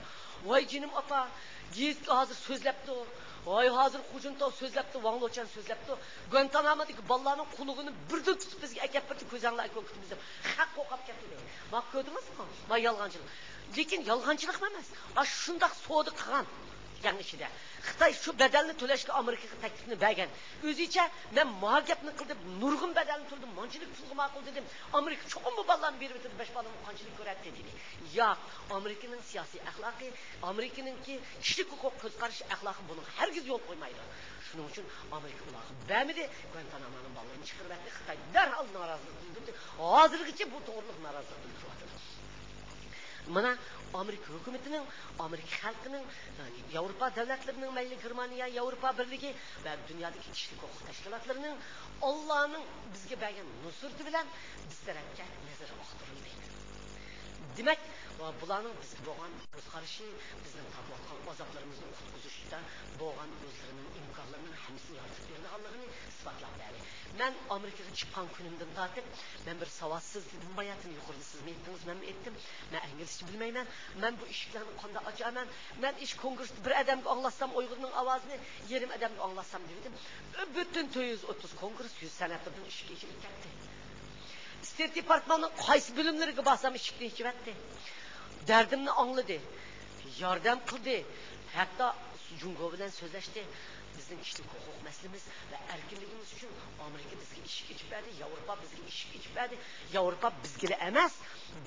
ۋاي جېنىم ئاپا، گېزىتكە ھازىر سۆزلەپتۇ. ۋاي ھازىر خۇجىنتاۋ سۆزلەپتۇ، ۋاڭ لوچيەن سۆزلەپتۇ. گۇانتانامادىكى بالىلارنىڭ قۇلىقىنى بىردىن تۇتۇپ بىزگە ئەكەپ بەردى، كۆزەڭلار كۆرۈپ كېتىمىز دەپ. خەق قورقۇپ كەتتى دېدى. مانا كۆردىڭىزمۇ؟ مانا يالغانچىلىق. لېكىن يالغانچىلىق ئەمەس. ئاشۇنداق سودا قىلغان. يەنى ئىچىدە خىتاي شۇ بەدەلنى تۆلەشكە ئامېرىكىغا تەكلىپنى بەرگەن. ئۆزىچە، مەن ماۋۇ گەپنى قىلدىم، نۇرغۇن بەدەلنى تۆلىدىم، مانچىلىك پۇلغا ماقۇل دېدىم. ئامېرىكا چوقۇم بۇ بالىلارنى بېرىۋېتىدۇ، بەش بالىنى قانچىلىك كۆرەتتى دېدى. ياق، ئامېرىكىنىڭ سىياسىي ئەخلاقى، ئامېرىكىنىڭكى كىشىلىك ھوقۇق كۆز قارىشى، ئەخلاقى بۇنىڭغا ھەرگىز يول قويمايدۇ. شۇنىڭ ئۈچۈن ئامېرىكا ئۇلارغا بەرمىدى، گۇانتانامونىڭ بالىلىرىنى چىقىرىۋەتتى. خىتاي دەرھال نارازىلىق بىلدۈردى. ھازىرغىچە بۇ توغرىلىق نارازىلىق بىلدۈرۈۋاتىدۇ. مانا ئامېرىكا ھۆكۈمىتىنىڭ، ئامېرىكا خەلقىنىڭ، ياۋروپا دۆلەتلىرىنىڭ، مەيلى گېرمانىيە، ياۋروپا بىرلىكى ۋە دۇنيادىكى كىشىلىك ھوقۇق تەشكىلاتلىرىنىڭ ئاللانىڭ بىزگە بەرگەن نۇسرىتى بىلەن بىز تەرەپكە نەزىرى ئاختۇرۇلدى. دېمەك، ۋە بۇلارنىڭ بىزگە بولغان كۆز قارىشى، بىزنىڭ تارتىۋاتقان ئازابلىرىمىزنى قۇتقۇزۇشتا بولغان ئۆزلىرىنىڭ ئىمكانلىرىنىڭ ھەممىسىنى يارىتىپ بېرىدىغانلىقىنى ئىسپاتلاپ بەردى. مەن ئامېرىكىغا چىققان كۈنۈمدىن تارتىپ، مەن بىر ساۋاتسىز دېدىم باياتىن، يۇقىرىدا سىزمۇ ئېيتتىڭىز، مەنمۇ ئېيتتىم. مەن ئىنگلىزچە بىلمەيمەن. مەن بۇ ئىشىكلەرنى قانداق ئاچارمەن؟ مەن ئىش كونگرېستا بىر ئادەمگە ئاڭلاتسام ئۇيغۇرنىڭ ئاۋازىنى، يېرىم ئادەمگە ئاڭلاتسام دېدىم. پۈتۈن تۆت يۈز ئوتتۇز كونگرېس، يۈز سېناتوردىن ئىشىك ئېچىلىپ كەتتى. ستېيت دېپارتمېنتنىڭ قايسى بۆلۈملىرىگە بارسام ئىشىكنى ئېچىۋەتتى. دەردىمنى ئاڭلىدى. ياردەم قىلدى. ھەتتا جۇڭگو بىلەن سۆزلەشتى. بىزنىڭ كىشىلىك ھوقۇق مەسىلىمىز ۋە ئەركىنلىكىمىز ئۈچۈن ئامېرىكا بىزگە ئىشىك ئېچىپ بەردى، ياۋروپا بىزگە ئىشىك ئېچىپ بەردى. ياۋروپا بىزگىلا ئەمەس،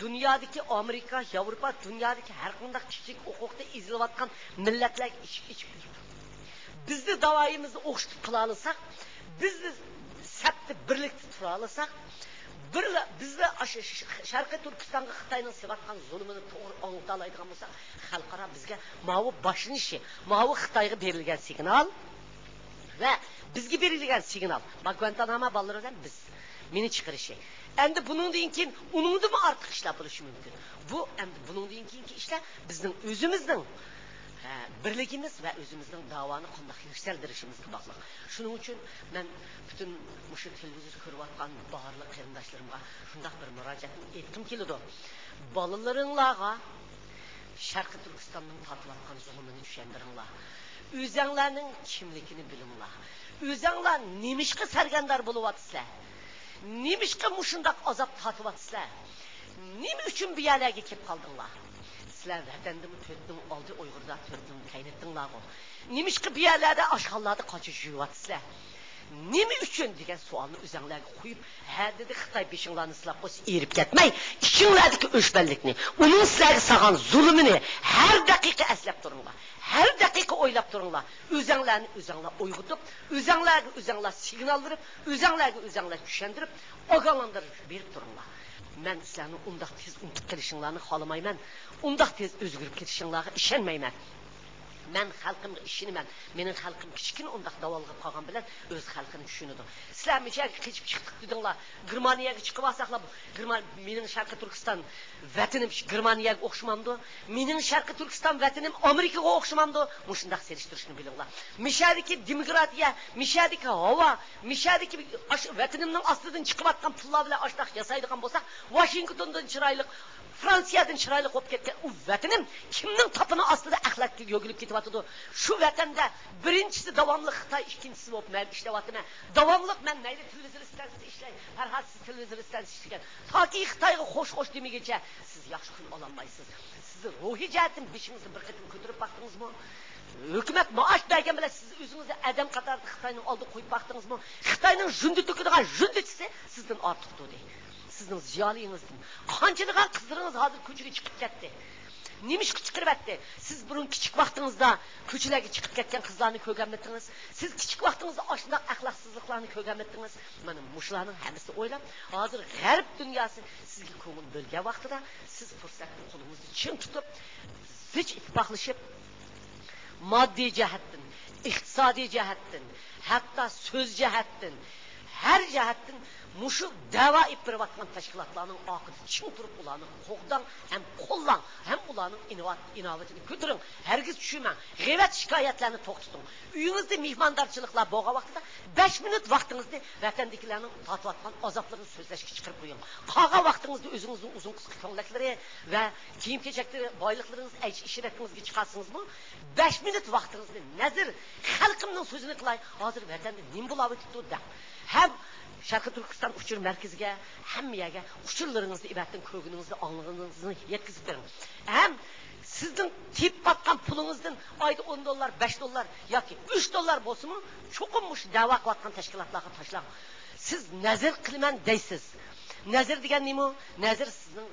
دۇنيادىكى ئامېرىكا، ياۋروپا دۇنيادىكى ھەر قانداق كىشىلىك ھوقۇقتا ئېزىلىۋاتقان مىللەتلەرگە ئىشىك ئېچىپ بېرىپتۇ. بىزنى داۋايىمىزنى ئوخشىتىپ قىلالىساق، بىزنى سەپتە بىرلىكتە تۇرالىساق، بىرلا، بىزلا ئاشۇ ش-، ش-، شەرقىي تۈركىستانغا خىتاينىڭ سېلىۋاتقان زۇلۇمىنى توغرا ئاڭلىتالايدىغان بولساق، خەلقئارا بىزگە ماۋۇ باشلىنىشى، ماۋۇ خىتايغا بېرىلگەن سىگنال ۋە بىزگە بېرىلگەن سىگنال، ما گۇانتاناما بالىلىرى بىلەن بىز، مېنى چىقىرىشى. ئەمدى بۇنىڭدىن كېيىن ئۇنىڭدىنمۇ ئارتۇق ئىشلار بولۇشى مۇمكىن. بۇ ئەمدى بۇنىڭدىن كېيىنكى ئىشلار بىزنىڭ ئۆزىمىزنىڭ، ھە، بىرلىكىمىز ۋە ئۆزىمىزنىڭ داۋانى قانداق يۈكسەلدۈرۈشىمىزگە باغلىق. شۇنىڭ ئۈچۈن مەن پۈتۈن مۇشۇ تېلېۋىزور كۆرۈۋاتقان بارلىق قېرىنداشلىرىمغا شۇنداق بىر مۇراجىئەتنى ئېيتقۇم كېلىدۇ. بالىلىرىڭلارغا شەرقىي تۈركىستاننىڭ تارتىۋاتقان زۇلۇمىنى چۈشەندۈرۈڭلار. ئۆزەڭلارنىڭ كىملىكىنى بىلىڭلار. ئۆزەڭلار نېمىشقا سەرگەردان بولۇۋاتىسىلەر؟ نېمىشقا مۇشۇنداق ئازاب تارتىۋاتىسىلەر؟ نېمە ئۈچۈن بۇ يەرلەرگە كېلىپ قالدىڭلار؟ سىلەر ۋەتەندىمۇ تۆتنىڭ ئالدى ئۇيغۇردا، تۆتنىڭ كەينىدىڭلارغۇ. نېمىشقا بۇ يەرلەردە ئاشخانىلاردا قاچا يۇيۇۋاتىسىلەر؟ نېمە ئۈچۈن دېگەن سوئالنى ئۆزەڭلارغا قويۇپ، ھە دېدى، خىتاي بېشىڭلارنى سىلاپ قويسا ئېرىپ كەتمەي، ئىچىڭلاردىكى ئۆچمەنلىكنى، ئۇنىڭ سىلەرگە سالغان زۇلۇمىنى ھەر دەقىقە ئەسلەپ تۇرۇڭلار. ھەر دەقىقە ئويلاپ تۇرۇڭلار. ئۆزەڭلارنى ئۆزەڭلار ئويغىتىپ، ئۆزەڭلارغا ئۆزەڭلار سىگنال بېرىپ، ئۆزەڭلارغا ئۆزەڭلار چۈشەندۈرۈپ، ئاگاھلاندۇرۇش بېرىپ تۇرۇڭلار. مەن سىلەرنىڭ ئۇنداق تېز ئۇنتۇپ قېلىشىڭلارنى خالىمايمەن. ئۇنداق تېز ئۆزگىرىپ كېتىشىڭلارغا ئىشەنمەيمەن. مەن خەلقىمگە ئىشىنىمەن. مېنىڭ خەلقىم كىچىككىنە ئۇنداق داۋالغۇپ قالغان بىلەن ئۆز خەلقىنى چۈشىنىدۇ. سىلەر مۇشۇ يەرگە قېچىپ چىقتۇق دېدىڭلار. گېرمانىيەگە چىقىۋالساقلا، گېرمان-، مېنىڭ شەرقىي تۈركىستان ۋەتىنىم گېرمانىيەگە ئوخشىمامدۇ؟ مېنىڭ شەرقىي تۈركىستان ۋەتىنىم ئامېرىكىغا ئوخشىمامدۇ؟ مۇشۇنداق سېلىشتۇرۇشنى بىلىڭلار. مىشەدىكى دېموكراتىيە، مىشەدىكى ھاۋا، مىشەدىكى ئاشۇ ۋەتىنىمنىڭ ئاستىدىن چىقىۋاتقان پۇللار بىلەن ئاشۇنداق ياسايدىغان بولساق، ۋاشىنگتوندىن چىرايلىق، فرانسىيەدىن چىرايلىق بولۇپ كەتكەن ئۇ ۋەتىنىم كىمنىڭ تاپىنى ئاستىدا ئەخلەتكە يۆگىلىپ كېتىۋاتىدۇ؟ شۇ ۋەتەندە بىرىنچىسى داۋاملىق خىتاي، ئىككىنچىسى بولۇپ مەن ئىشلەۋاتىمەن. داۋاملىق مەن مەيلى تېلېۋىزور ئىستانسىسىدا ئىشلەي، ھەر ھال سىز تېلېۋىزور ئىستانسىسىدا ئىشلىگەن. تاكى خىتايغا خوش خوش دېمىگىچە سىز ياخشى كۈن ئالالمايسىز. سىز روھىي جەھەتتىن بېشىڭىزنى بىر قېتىم كۆتۈرۈپ باقتىڭىزمۇ؟ ھۆكۈمەت مائاش بەرگەن بىلەن سىز ئۆزىڭىزنى ئادەم قاتارىدا خىتاينىڭ ئالدىغا قويۇپ باقتىڭىزمۇ؟ خىتاينىڭ ژۇندى تۆكىدىغان ژۇندىچىسى سىزدىن ئارتۇق تۇردى. سىزنىڭ زىيالىيىڭىزدىن. قانچىلىغان قىزلىرىڭىز ھازىر كوچىگە چىقىپ كەتتى. نېمىشقا چىقىرىۋەتتى؟ سىز بۇرۇن كىچىك ۋاقتىڭىزدا كوچىلەرگە چىقىپ كەتكەن قىزلارنى كۆرگەنمىدىڭىز؟ سىز كىچىك ۋاقتىڭىزدا ئاشۇنداق ئەخلاقسىزلىقلارنى كۆرگەنمىدىڭىز؟ مانا مۇشۇلارنىڭ ھەممىسىنى ئويلاپ، ھازىر غەرب دۇنياسى سىزگە كۆڭۈل بۆلگەن ۋاقتىدا سىز پۇرسەتنى قولىڭىزدا چىڭ تۇتۇپ، زىچ ئىتتىپاقلىشىپ، ماددىي جەھەتتىن، ئىقتىسادىي جەھەتتىن، ھەتتا سۆز جەھەتتىن، ھەر جەھەتتىن مۇشۇ دەۋا ئېلىپ بېرىۋاتقان تەشكىلاتلارنىڭ ئارقىدا چىڭ تۇرۇپ، ئۇلارنى قوغداڭ ھەم قوللاڭ ھەم ئۇلارنىڭ ئىناۋەت-، ئىناۋىتىنى كۆتۈرۈڭ. ھەرگىز چۈشىمەڭ. غەيۋەت شىكايەتلەرنى توختىتىڭ. ئۆيىڭىزدە مېھماندارچىلىقلار بولغان ۋاقتىدا بەش مىنۇت ۋاقتىڭىزنى ۋەتەندىكىلەرنىڭ تارتىۋاتقان ئازابلىرىنى سۆزلەشكە چىقىرىپ قويۇڭ. قالغان ۋاقتىڭىزدا ئۆزىڭىزنىڭ ئۇزۇن قىسقا كۆڭلەكلىرى ۋە كىيىم-كېچەكلىرى، بايلىقلىرىڭىزنى ئەيش-ئىشرەتىڭىزگە چىقارسىڭىزمۇ، بەش مىنۇت ۋاقتىڭىزنى نەزىر، خەلقىمنىڭ سۆزىنى قىلاي، ھازىر ۋەتەندە نېمە بولاۋېتىپتۇ دەپ، ھەم شەرقىي تۈركىستان ئۇچۇر مەركىزىگە، ھەممە يەرگە ئۇچۇرلىرىڭىزنى ئېۋەتتىڭ، كۆرگىنىڭىزنى، ئاڭلىغىنىڭىزنى يەتكۈزۈپ بېرىڭ. ھەم سىزنىڭ تېپىۋاتقان پۇلىڭىزدىن ئايدا ئون دوللار، بەش دوللار ياكى ئۈچ دوللار بولسىمۇ، چوقۇم مۇشۇ دەۋا قىلىۋاتقان تەشكىلاتلارغا تاشلاڭ. سىز نەزىر قىلىمەن دەيسىز. نەزىر دېگەن نېمە؟ نەزىر سىزنىڭ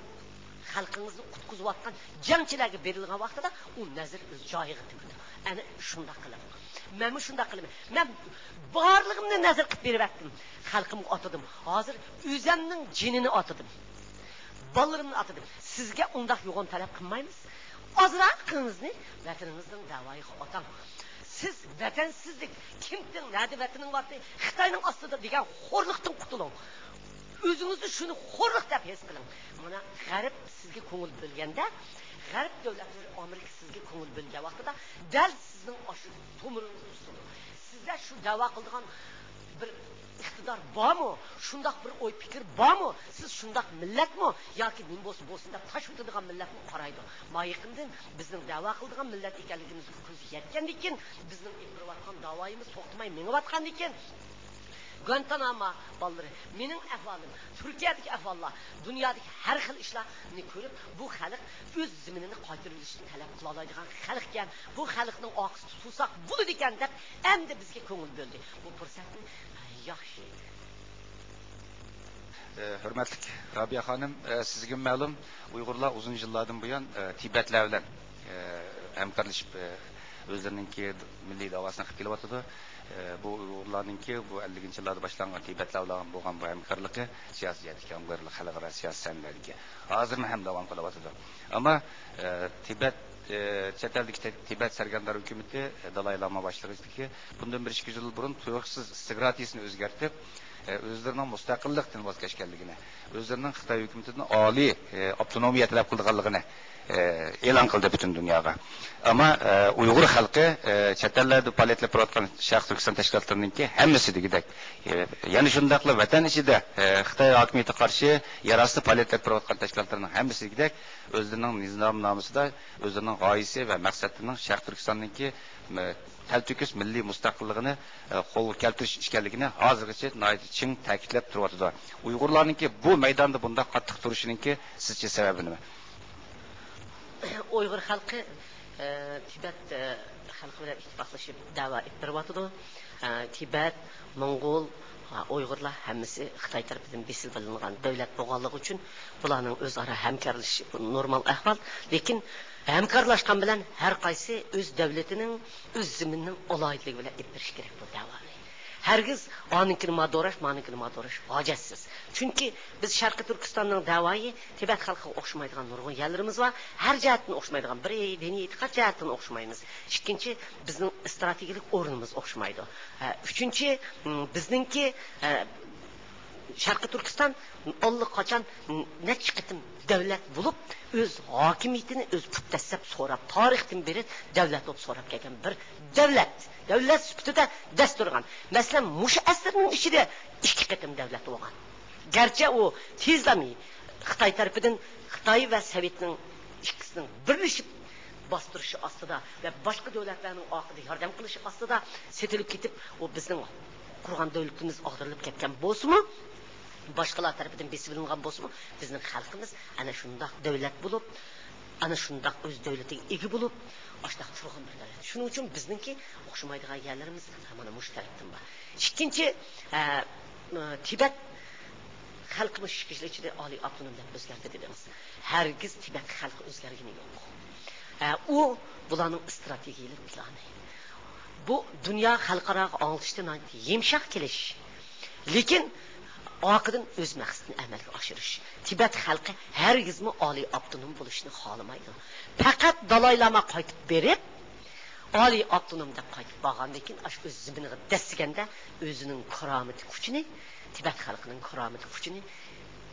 خەلقىڭىزنى قۇتقۇزۇۋاتقان جەڭچىلەرگە بېرىلغان ۋاقتىدا ئۇ نەزىر ئۆز جايىغا تېگىدۇ. ئەنە شۇنداق قىلىڭ. مەنمۇ شۇنداق قىلىمەن. مەن بارلىقىمنى نەزىر قىلىپ بېرىۋەتتىم. خەلقىمگە ئاتىدىم. ھازىر ئۆزەمنىڭ جېنىنى ئاتىدىم. بالىلىرىمنى ئاتىدىم. سىزگە ئۇنداق يوغان تەلەپ قىلمايمىز. ئازراقىڭىزنى ۋەتىنىڭىزنىڭ دەۋايىغا ئاتاڭ. سىز ۋەتەنسىزلىك، كىمدىن، نەدە ۋەتىنىڭ بارتى، خىتاينىڭ ئاستىدا دېگەن خورلۇقتىن قۇتۇلۇڭ. ئۆزىڭىزنى شۇنى خورلۇق دەپ ھېس قىلىڭ. مانا غەرب سىزگە كۆڭۈل بۆلگەندە، غەرب دۆلەتلىرى، ئامېرىكا سىزگە كۆڭۈل بۆلگەن ۋاقتىدا دەل سىزنىڭ ئاشۇ تومۇرىڭىزنى ئۇزىتىدۇ. سىزدە شۇ دەۋا قىلىدىغان بىر ئىقتىدار بارمۇ؟ شۇنداق بىر ئوي پىكىر بارمۇ؟ سىز شۇنداق مىللەتمۇ؟ ياكى نېمە بولسا بولسۇن دەپ تاشلىۋېتىدىغان مىللەتمۇ قارايدۇ. ما يېقىندىن بىزنىڭ دەۋا قىلىدىغان مىللەت ئىكەنلىكىمىزگە كۆزى يەتكەندىن كېيىن، بىزنىڭ ئېلىپ بېرىۋاتقان داۋايىمىز توختىماي مېڭىۋاتقاندىن كېيىن، گۇانتاناما بالىلىرى، مېنىڭ ئەھۋالىم، تۈركىيەدىكى ئەھۋاللار، دۇنيادىكى ھەر خىل ئىشلارنى كۆرۈپ، بۇ خەلق ئۆز زېمىنىنى قايتۇرۇۋېلىشنى تەلەپ قىلالايدىغان خەلقكەن، بۇ خەلقنىڭ ئارقىسىدا تۇرساق بولىدىكەن دەپ، ئەمدى بىزگە كۆڭۈل بۆلدى. بۇ پۇرسەتنى ياخشى. ئە، ھۆرمەتلىك رابىيە خانىم، ئە، سىزگىمۇ مەلۇم، ئۇيغۇرلار ئۇزۇن يىللاردىن بۇيان، ئە، تىبەتلەر بىلەن، ئە، ھەمكارلىشىپ، ئە، ئۆزلىرىنىڭكى مىللىي داۋاسىنى قىلىپ كېلىۋاتىدۇ. ئە، بۇ ئۇيغۇرلارنىڭكى بۇ ئەللىكىنچى يىللاردا باشلانغان تىبەتلەر بىلەن بولغان بۇ ھەمكارلىقى سىياسىي جەھەتتىكى ھەمكارلىق، خەلقئارا سىياسىي سەھنىلەردىكى ھازىرمۇ ھەم داۋام قىلىۋاتىدۇ. ئەمما، ئە، تىبەت، ئە، چەت ئەلدىكى تى-، تىبەت سەرگەردان ھۆكۈمىتى، ئە، دالاي لاما باشلىقىدىكى بۇندىن بىر ئىككى يۈز يىل بۇرۇن تۇيۇقسىز ئىستراتېگىيىسىنى ئۆزگەرتىپ، ئە، ئۆزلىرىنىڭ مۇستەقىللىقتىن ۋاز كەچكەنلىكىنى، ئۆزلىرىنىڭ خىتاي ھۆكۈمىتىدىن ئالىي، ئە، ئاپتونومىيە تەلەپ قىلىدىغانلىقىنى، ئە، ئېلان قىلدى پۈتۈن دۇنياغا. ئەمما، ئە، ئۇيغۇر خەلقى، ئە، چەت ئەللەردە پائالىيەت ئېلىپ بېرىۋاتقان شەرقىي تۈركىستان تەشكىلاتلىرىنىڭكى ھەممىسى دېگۈدەك، ئە، يەنە شۇنداقلا ۋەتەن ئىچىدە، ئە، خىتاي ھاكىمىيىتىگە قارشى يەر ئاستى پائالىيەت ئېلىپ بېرىۋاتقان تەشكىلاتلىرىنىڭ ھەممىسى دېگۈدەك ئۆزلىرىنىڭ نىزامنامىسىدا ئۆزلىرىنىڭ غايىسى ۋە مەقسەتلىرىنىڭ شەرقىي تۈركىستاننىڭكى، ئە، تەلتۆكۈس مىللىي مۇستەقىللىقىنى، ئە، قولغا كەلتۈرۈش ئىكەنلىكىنى ھازىرغىچە ناھايىتى چىڭ تەكىتلەپ تۇرۇۋاتىدۇ. ئۇيغۇرلارنىڭكى بۇ مەيداندا بۇنداق قاتتىق تۇرۇشىنىڭكى سىزچە سەۋەبى نېمە؟ ئۇيغۇر خەلقى، ئە، تىبەت، ئە، خەلقى بىلەن ئىتتىپاقلىشىپ دەۋا ئېلىپ بېرىۋاتىدۇ. ئە، تىبەت، موڭغۇل، ئە، ئۇيغۇرلار ھەممىسى خىتاي تەرىپىدىن بېسىلىۋېلىنغان دۆلەت بولغانلىقى ئۈچۈن بۇلارنىڭ ئۆزئارا ھەمكارلىشىشى بۇ نورمال ئەھۋال. لېكىن ھەمكارلاشقان بىلەن ھەر قايسى ئۆز دۆلىتىنىڭ، ئۆز زېمىنىنىڭ ئالاھىدىلىكى بىلەن ئېلىپ بېرىش كېرەك بۇ دەۋانى. ھەرگىز ئانىڭكىنى ما دوراش، مانىڭكىنى ما دوراش ھاجەتسىز. چۈنكى بىز شەرقىي تۈركىستاننىڭ دەۋايى تىبەت خەلقىگە ئوخشىمايدىغان نۇرغۇن يەرلىرىمىز بار. ھەر جەھەتتىن ئوخشىمايدىغان، بىرى دىنىي ئېتىقاد جەھەتتىن ئوخشىمايمىز. ئىككىنچى، بىزنىڭ ئىستراتېگىيەلىك ئورنىمىز ئوخشىمايدۇ. ھە، ئۈچىنچى، م، بىزنىڭكى، ھە، شەرقىي تۈركىستان ئاللىقاچان نەچچە قېتىم دۆلەت بولۇپ، ئۆز ھاكىمىيىتىنى ئۆز پۇت دەسسەپ سوراپ، تارىختىن بېرى دۆلەت بولۇپ سوراپ كەلگەن بىر دۆلەت. دۆلەت سۈپىتىدە دەس تۇرغان. مەسىلەن، مۇشۇ ئەسىرنىڭ ئىچىدە ئىككى قېتىم دۆلەت بولغان. گەرچە ئۇ تېزلا خىتاي تەرىپىدىن، خىتاي ۋە سوۋېتنىڭ ئىككىسىنىڭ بىرلىشىپ باستۇرۇشى ئاستىدا ۋە باشقا دۆلەتلەرنىڭ ئارقىدا ياردەم قىلىشى ئاستىدا سېتىلىپ كېتىپ، ئۇ بىزنىڭ قۇرغان دۆلىتىمىز ئاغدۇرۇلۇپ كەتكەن بولسىمۇ، باشقىلار تەرىپىدىن بېسىۋېلىنغان بولسىمۇ، بىزنىڭ خەلقىمىز ئەنە شۇنداق دۆلەت بولۇپ، ئەنە شۇنداق ئۆز دۆلىتىگە ئىگە بولۇپ، ئاشۇنداق تۇرغان بىر دۆلەت. شۇنىڭ ئۈچۈن بىزنىڭكى ئوخشىمايدىغان يەرلىرىمىز مانا مۇشۇ تەرەپتىن بار. ئىككىنچى، ئە، تىبەت خەلقىمۇ شۇ ئىككى يىل ئىچىدە ئالىي ئاپتونوم دەپ ئۆزگەردى دېدىڭىز. ھەرگىز تىبەت خەلقى ئۆزگەرگىنى يوق. ئە، ئۇ بۇلارنىڭ ئىستراتېگىيەلىك پىلانى. بۇ دۇنيا خەلقئاراغا ئاڭلىتىشتا ناھايىتى يۇمشاق كېلىش. لېكىن ئارقىدىن ئۆز مەقسىتىنى ئەمەلگە ئاشۇرۇش. تىبەت خەلقى ھەرگىزمۇ ئالىي ئاپتونوم بولۇشنى خالىمايدۇ. پەقەت دالاي لاما قايتىپ بېرىپ، ئالىي ئاپتونوم دەپ قايتىپ بارغاندىن كېيىن، ئاشۇ ئۆز زېمىنىغا دەسسىگەندە، ئۆزىنىڭ كارامىتى كۈچىنى، تىبەت خەلقىنىڭ كارامىتى كۈچىنى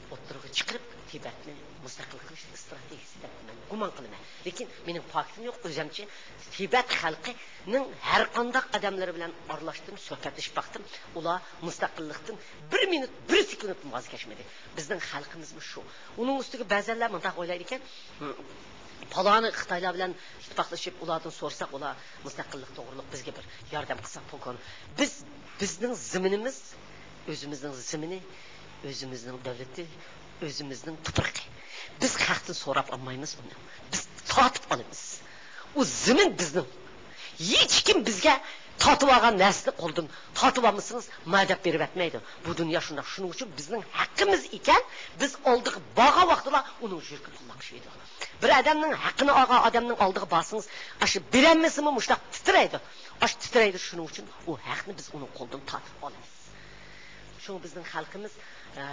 ئوتتۇرىغا چىقىرىپ، تىبەتنى مۇستەقىل قىلىش ئىستراتېگىيىسى دەپ مەن گۇمان قىلىمەن. لېكىن مېنىڭ پاكىتىم يوق، ئۆزەمچە تىبەت خەلقىنىڭ ھەر قانداق ئادەملىرى بىلەن ئارىلاشتىم، سۆھبەتلىشىپ باقتىم. ئۇلار مۇستەقىللىقتىن بىر مىنۇت، بىر سېكۇنتمۇ ۋاز كەچمىدى. بىزنىڭ خەلقىمىزمۇ شۇ. ئۇنىڭ ئۈستىگە بەزەنلەر مۇنداق ئويلايدىكەن، پالانى خىتايلار بىلەن ئىتتىپاقلىشىپ، ئۇلاردىن سورىساق، ئۇلار مۇستەقىللىق توغرۇلۇق بىزگە بىر ياردەم قىلسا پوكون. بىز، بىزنىڭ زېمىنىمىز، ئۆزىمىزنىڭ زېمىنى، ئۆزىمىزنىڭ دۆلىتى، ئۆزىمىزنىڭ تۇپرىقى. بىز خەقتىن سوراپ ئالمايمىز ئۇنى. بىز تارتىپ ئالىمىز. ئۇ زېمىن بىزنىڭ. ھېچكىم بىزگە تارتىۋالغان نەرسىنى قولدىن تارتىۋالمىسىڭىز، مەدەپ بېرىۋەتمەيدۇ. بۇ دۇنيا شۇنداق. شۇنىڭ ئۈچۈن بىزنىڭ ھەققىمىز ئىكەن، بىز ئالدىغا بارغان ۋاقتىلا ئۇنىڭ يۈرىكى پۇللاپ چۈشىدۇ. بىر ئادەمنىڭ ھەققىنى ئالغان ئادەمنىڭ ئالدىغا بارسىڭىز، ئاشۇ بېرەلمىسىمۇ مۇشۇنداق تىترەيدۇ. ئاشۇ تىترەيدۇ، شۇنىڭ ئۈچۈن ئۇ ھەقنى بىز ئۇنىڭ قولىدىن تارتىپ ئالىمىز. شۇڭا بىزنىڭ خەلقىمىز، ئە،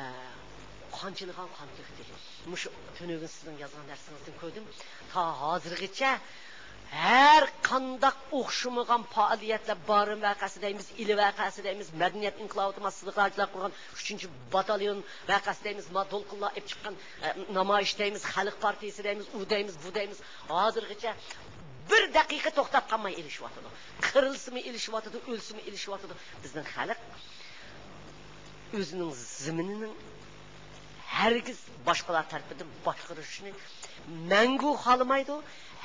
قان چىلىغان، قان تۆكتى. مۇشۇ تۈنۈگۈن سىزنىڭ يازغان نەرسىڭىزدىن كۆردۈم. تا ھازىرغىچە ھەر قانداق ئوخشىمىغان پائالىيەتلەر، بارىن ۋەقەسى دەيمىز، ئىلى ۋەقەسى دەيمىز، مەدەنىيەت ئىنقىلابىدا ما سىدىق ھاجىلار قۇرغان ئۈچىنچى باتاليون ۋەقەسى دەيمىز، ما دولقۇنلار ئېلىپ چىققان، ئە، نامايىش دەيمىز، خەلق پارتىيىسى دەيمىز، ئۇ دەيمىز، بۇ دەيمىز، ھازىرغىچە بىر دەقىقە توختاپ قالماي ئېلىشىۋاتىدۇ. قىرىلسىمۇ ئېلىشىۋاتىدۇ، ئۆلسىمۇ ئېلىشىۋاتىدۇ. بىزنىڭ خەلق ئۆزىنىڭ زېمىنىنىڭ ھەرگىز باشقىلار تەرىپىدىن باشقۇرۇشنى مەڭگۈ خالىمايدۇ،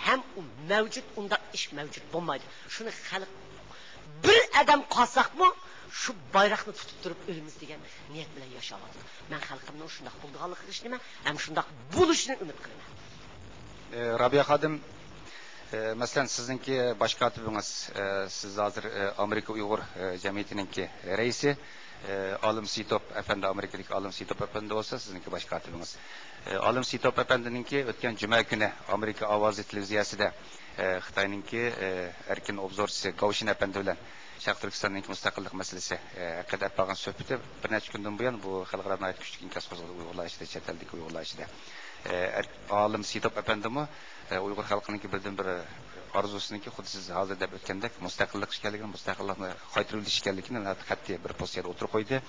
ھەم ئۇ مەۋجۇت، ئۇنداق ئىش مەۋجۇت بولمايدۇ. شۇنى خەلق بىر ئادەم قالساقمۇ، شۇ بايراقنى تۇتۇپ تۇرۇپ ئۆلىمىز دېگەن نىيەت بىلەن ياشاۋاتىدۇ. مەن خەلقىمنىڭ شۇنداق بولىدىغانلىقىغا ئىشىنىمەن ھەم شۇنداق بولۇشىنى ئۈمىد قىلىمەن. ئى، رابىيە خادىم، ئى، مەسىلەن، سىزنىڭكى باش كاتىپىڭىز، ئى، سىز ھازىر، ئى، ئامېرىكا ئۇيغۇر، ئى، جەمئىيىتىنىڭكى رەئىسى، ئى، ئالىم سېيىتوپ ئەپەندى، ئامېرىكىدىكى ئالىم سېيىتوپ ئەپەندى بولسا سىزنىڭكى باش كاتىپىڭىز. ئى، ئالىم سېيىتوپ ئەپەندىنىڭكى ئۆتكەن جۈمە كۈنى ئامېرىكا ئاۋازى تېلېۋىزىيەسىدە، ئى، خىتاينىڭكى، ئى، ئەركىن ئوبزورچىسى گاۋشىن ئەپەندى بىلەن شەرقىي تۈركىستاننىڭكى مۇستەقىللىق مەسىلىسى، ئى، ھەققىدە ئەپ بارغان سۆھبىتى بىر نەچچە كۈندىن بۇيان بۇ خەلقئارا ناھايىتى كۈچلۈك ئىنكاس قوزغىدى ئۇيغۇرلار ئىچىدە، چەت ئەلدىكى ئۇيغۇرلار ئىچىدە. ئى، ئەر-، ئالىم سېيىتوپ ئەپەندىمۇ، ئى، ئۇيغۇر خەلقىنىڭكى بىردىنبىر ئارزۇسىنىڭكى خۇددى سىز ھازىر دەپ ئۆتكەندەك مۇستەقىللىق ئىكەنلىكىنى، مۇستەقىللىقنى قايتۇرۇۋېلىش ئىكەنلىكىنى ناھايىتى قەتئىي بىر پوزىتسىيەدە ئوتتۇرىغا قويدى.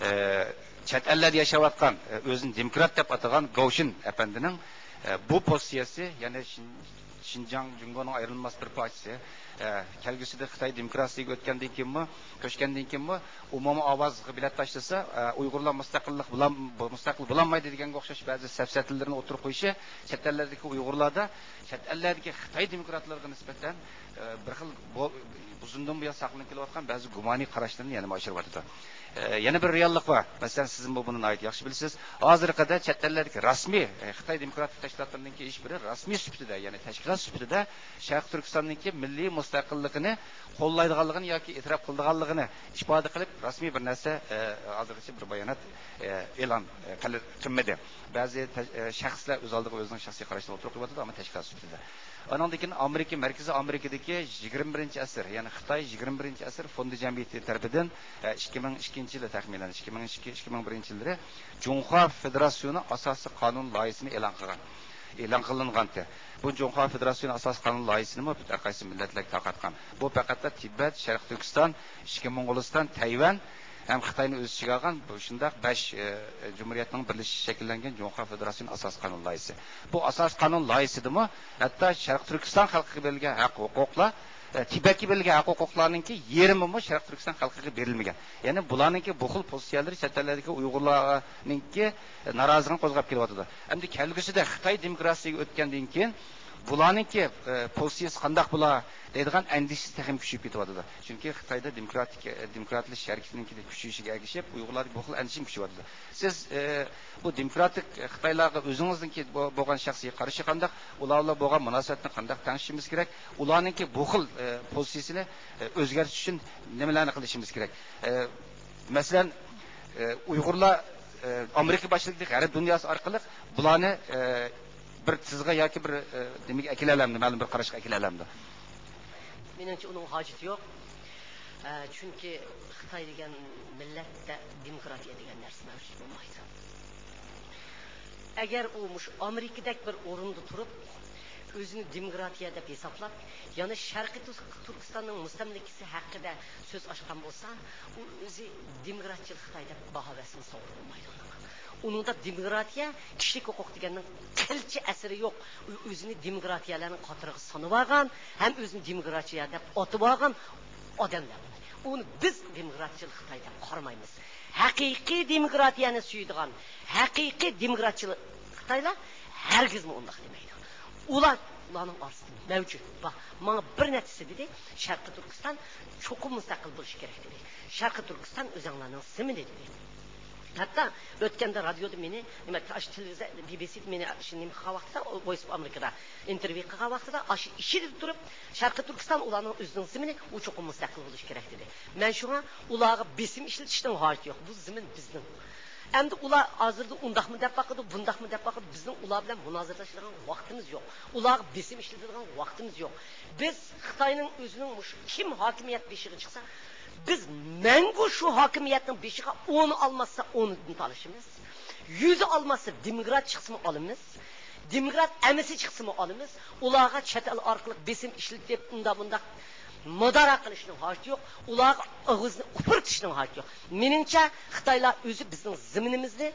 ئى، چەت ئەللەردە ياشاۋاتقان، ئى، ئۆزىنى دېموكرات دەپ ئاتىغان گاۋشىن ئەپەندىنىڭ، ئى، بۇ پوزىتسىيەسى، يەنى شىن-، شىنجاڭ جۇڭگونىڭ ئايرىلماس بىر پارچىسى، ئى، كەلگۈسىدە خىتاي دېموكراتىيىگە ئۆتكەندىن كېيىنمۇ، كۆچكەندىن كېيىنمۇ ئومۇمىي ئاۋازغا بېلەت تاشلىسا، ئە، ئۇيغۇرلار مۇستەقىللىق بولام-، بۇ مۇستەقىل بولالمايدۇ دېگەنگە ئوخشاش بەزى سەپسەتىلىرىنى ئوتتۇرىغا قويۇشى چەت ئەللەردىكى ئۇيغۇرلاردا، چەت ئەللەردىكى خىتاي دېموكراتلىرىغا نىسبەتەن، ئە، بىر خىل بۇ-، ئۇزۇندىن بۇيان ساقلىنىپ كېلىۋاتقان بەزى گۇمانىي قاراشلىرىنى يەنىمۇ ئاشۇرۇۋاتىدۇ. ئە، يەنە بىر رېئاللىق بار. مەسىلەن، سىزمۇ بۇنى ناھايىتى ياخشى بىلىسىز. ھازىرغا قەدەر چەت ئەللەردىكى رەسمىي، ئە، خىتاي دېموكراتىك تەشكىلاتلىرىنىڭكى ھېچ بىرى رەسمىي سۈپىتىدە، يەنى تەشكىلات سۈپىتىدە شەرقىي تۈركىستاننىڭكى مىللىي مۇستەقىللىقىنى قوللايدىغانلىقىنى ياكى ئېتىراپ قىلىدىغانلىقىنى ئىپادە قىلىپ، رەسمىي بىر نەرسە، ئە، ھازىرغىچە بىر بايانات، ئە، ئېلان، ئە، قىل-، قىلمىدى. بەزى تە-، ئە، شەخسلەر ئۆز ئالدىغا ئۆزىنىڭ شەخسىي قاراشلىرىنى ئوتتۇرىغا قويۇۋاتىدۇ، ئەمما تەشكىلات سۈپىتىدە. ئانىڭدىن كېيىن ئامېرىكا، مەركىزىي ئامېرىكىدىكى يىگىرمە بىرىنچى ئەسىر، يەنى خىتاي يىگىرمە بىرىنچى ئەسىر فوندى جەمئىيىتى تەرىپىدىن، ئە، ئىككى مىڭ ئىككىنچى يىلى تەخمىنەن، ئىككى مىڭ ئىككى، ئىككى مىڭ بىرىنچى يىللىرى جۇڭخۇا فېدېراتسىيونى ئاساسىي قانۇن لايىھىسىنى ئېلان قىلغان. ئېلان قىلىنغانتى. بۇ جۇڭخۇا فېدېراتسىيونى ئاساسىي قانۇن لايىھىسىنىمۇ پۈتۈن ھەر قايسى مىللەتلەرگە تارقاتقان. بۇ پەقەتلا تىبەت، شەرقىي تۈركىستان، ئىچكى موڭغۇلىستان، تەيۋەن ھەم خىتاينى ئۆز ئىچىگە ئالغان بۇ شۇنداق بەش، ئە، جۇمھۇرىيەتنىڭ بىرلىشىشى شەكىللەنگەن جۇڭخۇا فېدېراتسىيونى ئاساسىي قانۇن لايىھىسى. بۇ ئاساسىي قانۇن لايىھىسىدىمۇ ھەتتا شەرقىي تۈركىستان خەلقىگە بېرىلگەن ھەق ھوقۇقلار، ئە، تىبەتكە بېرىلگەن ھەق ھوقۇقلارنىڭكى يېرىمىمۇ شەرقىي تۈركىستان خەلقىگە بېرىلمىگەن. يەنى بۇلارنىڭكى بۇ خىل پوزىتسىيەلىرى چەت ئەللەردىكى ئۇيغۇرلارنىڭكى نارازىلىقىنى قوزغاپ كېلىۋاتىدۇ. ئەمدى كەلگۈسىدە خىتاي دېموكراتىيىگە ئۆتكەندىن كېيىن بۇلارنىڭكى، ئە، پوزىتسىيىسى قانداق بولا دەيدىغان ئەندىشىسى تېخىمۇ كۈچىيىپ كېتىۋاتىدۇ. چۈنكى خىتايدا دېموكراتىك، ئە، دېموكراتلىشىش ھەرىكىتىنىڭكى كۈچىيىشىگە ئەگىشىپ ئۇيغۇرلاردا بۇ خىل ئەندىشىمۇ كۈچىيىۋاتىدۇ. سىز، ئە، بۇ دېموكراتىك خىتايلارغا ئۆزىڭىزنىڭكى بو-، بولغان شەخسىي قارىشى قانداق؟ ئۇلار بىلەن بولغان مۇناسىۋەتنى قانداق تەڭشىشىمىز كېرەك؟ ئۇلارنىڭكى بۇ خىل، ئە، پوزىتسىيىسىنى، ئە، ئۆزگەرتىش ئۈچۈن نېمىلەرنى قىلىشىمىز كېرەك؟ ئە، مەسىلەن، ئە، ئۇيغۇرلار، ئە، ئامېرىكا باشچىلىقىدىكى غەرب دۇنياسى ئارقىلىق بۇلارنى، ئە، بىر تىزغا ياكى بىر، ئە، نېمىگە ئەكېلەلەمدۇ، مەلۇم بىر قاراشقا ئەكېلەلەمدۇ؟ مېنىڭچە ئۇنىڭ ھاجىتى يوق. ئە، چۈنكى خىتاي دېگەن مىللەتتە دېموكراتىيە دېگەن نەرسە مەۋجۇت بولمايدۇ. ئەگەر ئۇ مۇشۇ ئامېرىكىدەك بىر ئورۇندا تۇرۇپ، ئۆزىنى دېموكراتىيە دەپ ھېسابلاپ، يەنە شەرقىي تۈرك-، تۈركىستاننىڭ مۇستەملىكىسى ھەققىدە سۆز ئاچقان بولسا، ئۇ ئۆزى دېموكراتچىل خىتاي دەپ باھا بەرسىمۇ توغرا بولمايدۇ ئۇنىڭغا. ئۇنىڭدا دېموكراتىيە، كىشىلىك ھوقۇق دېگەننىڭ قىلچە ئەسىرى يوق. ئۇ ئۆزىنى دېموكراتىيەلەرنىڭ قاتىرىغا سانىۋالغان ھەم ئۆزىنى دېموكراتىيە دەپ ئاتىۋالغان ئادەملەر. ئۇنى بىز دېموكراتچىل خىتاي دەپ قارىمايمىز. ھەقىقىي دېموكراتىيەنى سۆيىدىغان، ھەقىقىي دېموكراتچىل خىتايلار ھەرگىزمۇ ئۇنداق دېمەيدۇ. ئۇلار، ئۇلارنىڭ ئارىسىدا مەۋجۇت، بار. ماڭا بىر نەچچىسى دېدى، شەرقىي تۈركىستان چوقۇم مۇستەقىل بولۇشى كېرەك دېدى. شەرقىي تۈركىستان ئۆزۈڭلارنىڭ زېمىنى دېدى. ھەتتا ئۆتكەندە رادىيودا مېنى، نېمە، ئاشۇ تېلېۋىزىيە، بى بى سى مېنى شۇ نېمە قىلغان ۋاقتىدا، ۋويس ئوف ئامېرىكىدا ئىنتېرۋيۇ قىلغان ۋاقتىدا، ئاشۇ ئىشىدە تۇرۇپ، شەرقىي تۈركىستان ئۇلارنىڭ ئۆزىنىڭ زېمىنى، ئۇ چوقۇم مۇستەقىل بولۇشى كېرەك دېدى. مەن شۇڭا ئۇلارغا بېسىم ئىشلىتىشنىڭ ھاجىتى يوق. بۇ زېمىن بىزنىڭ. ئەمدى ئۇلار ھازىردا ئۇنداقمۇ دەپ باقىدۇ، بۇنداقمۇ دەپ باقىدۇ. بىزنىڭ ئۇلار بىلەن مۇنازىرىلىشىدىغان ۋاقتىمىز يوق. ئۇلارغا بېسىم ئىشلىتىدىغان ۋاقتىمىز يوق. بىز خىتاينىڭ ئۆزىنىڭ مۇشۇ كىم ھاكىمىيەت بېشىغا چىقسا، بىز مەڭگۈ شۇ ھاكىمىيەتنىڭ بېشىغا ئون ئالماسا ئوندىن تالىشىمىز. يۈز ئالماسا دېموكرات چىقسىمۇ ئالىمىز. دېموكرات ئەمەسى چىقسىمۇ ئالىمىز، ئۇلارغا چەت ئەل ئارقىلىق بېسىم ئىشلىتىپ، ئۇنداق مۇنداق مۇدارا قىلىشنىڭ ھاجىتى يوق، ئۇلارغا ئېغىزنى ئۇپرىتىشنىڭ ھاجىتى يوق. مېنىڭچە، خىتايلار ئۆزى بىزنىڭ زېمىنىمىزنى،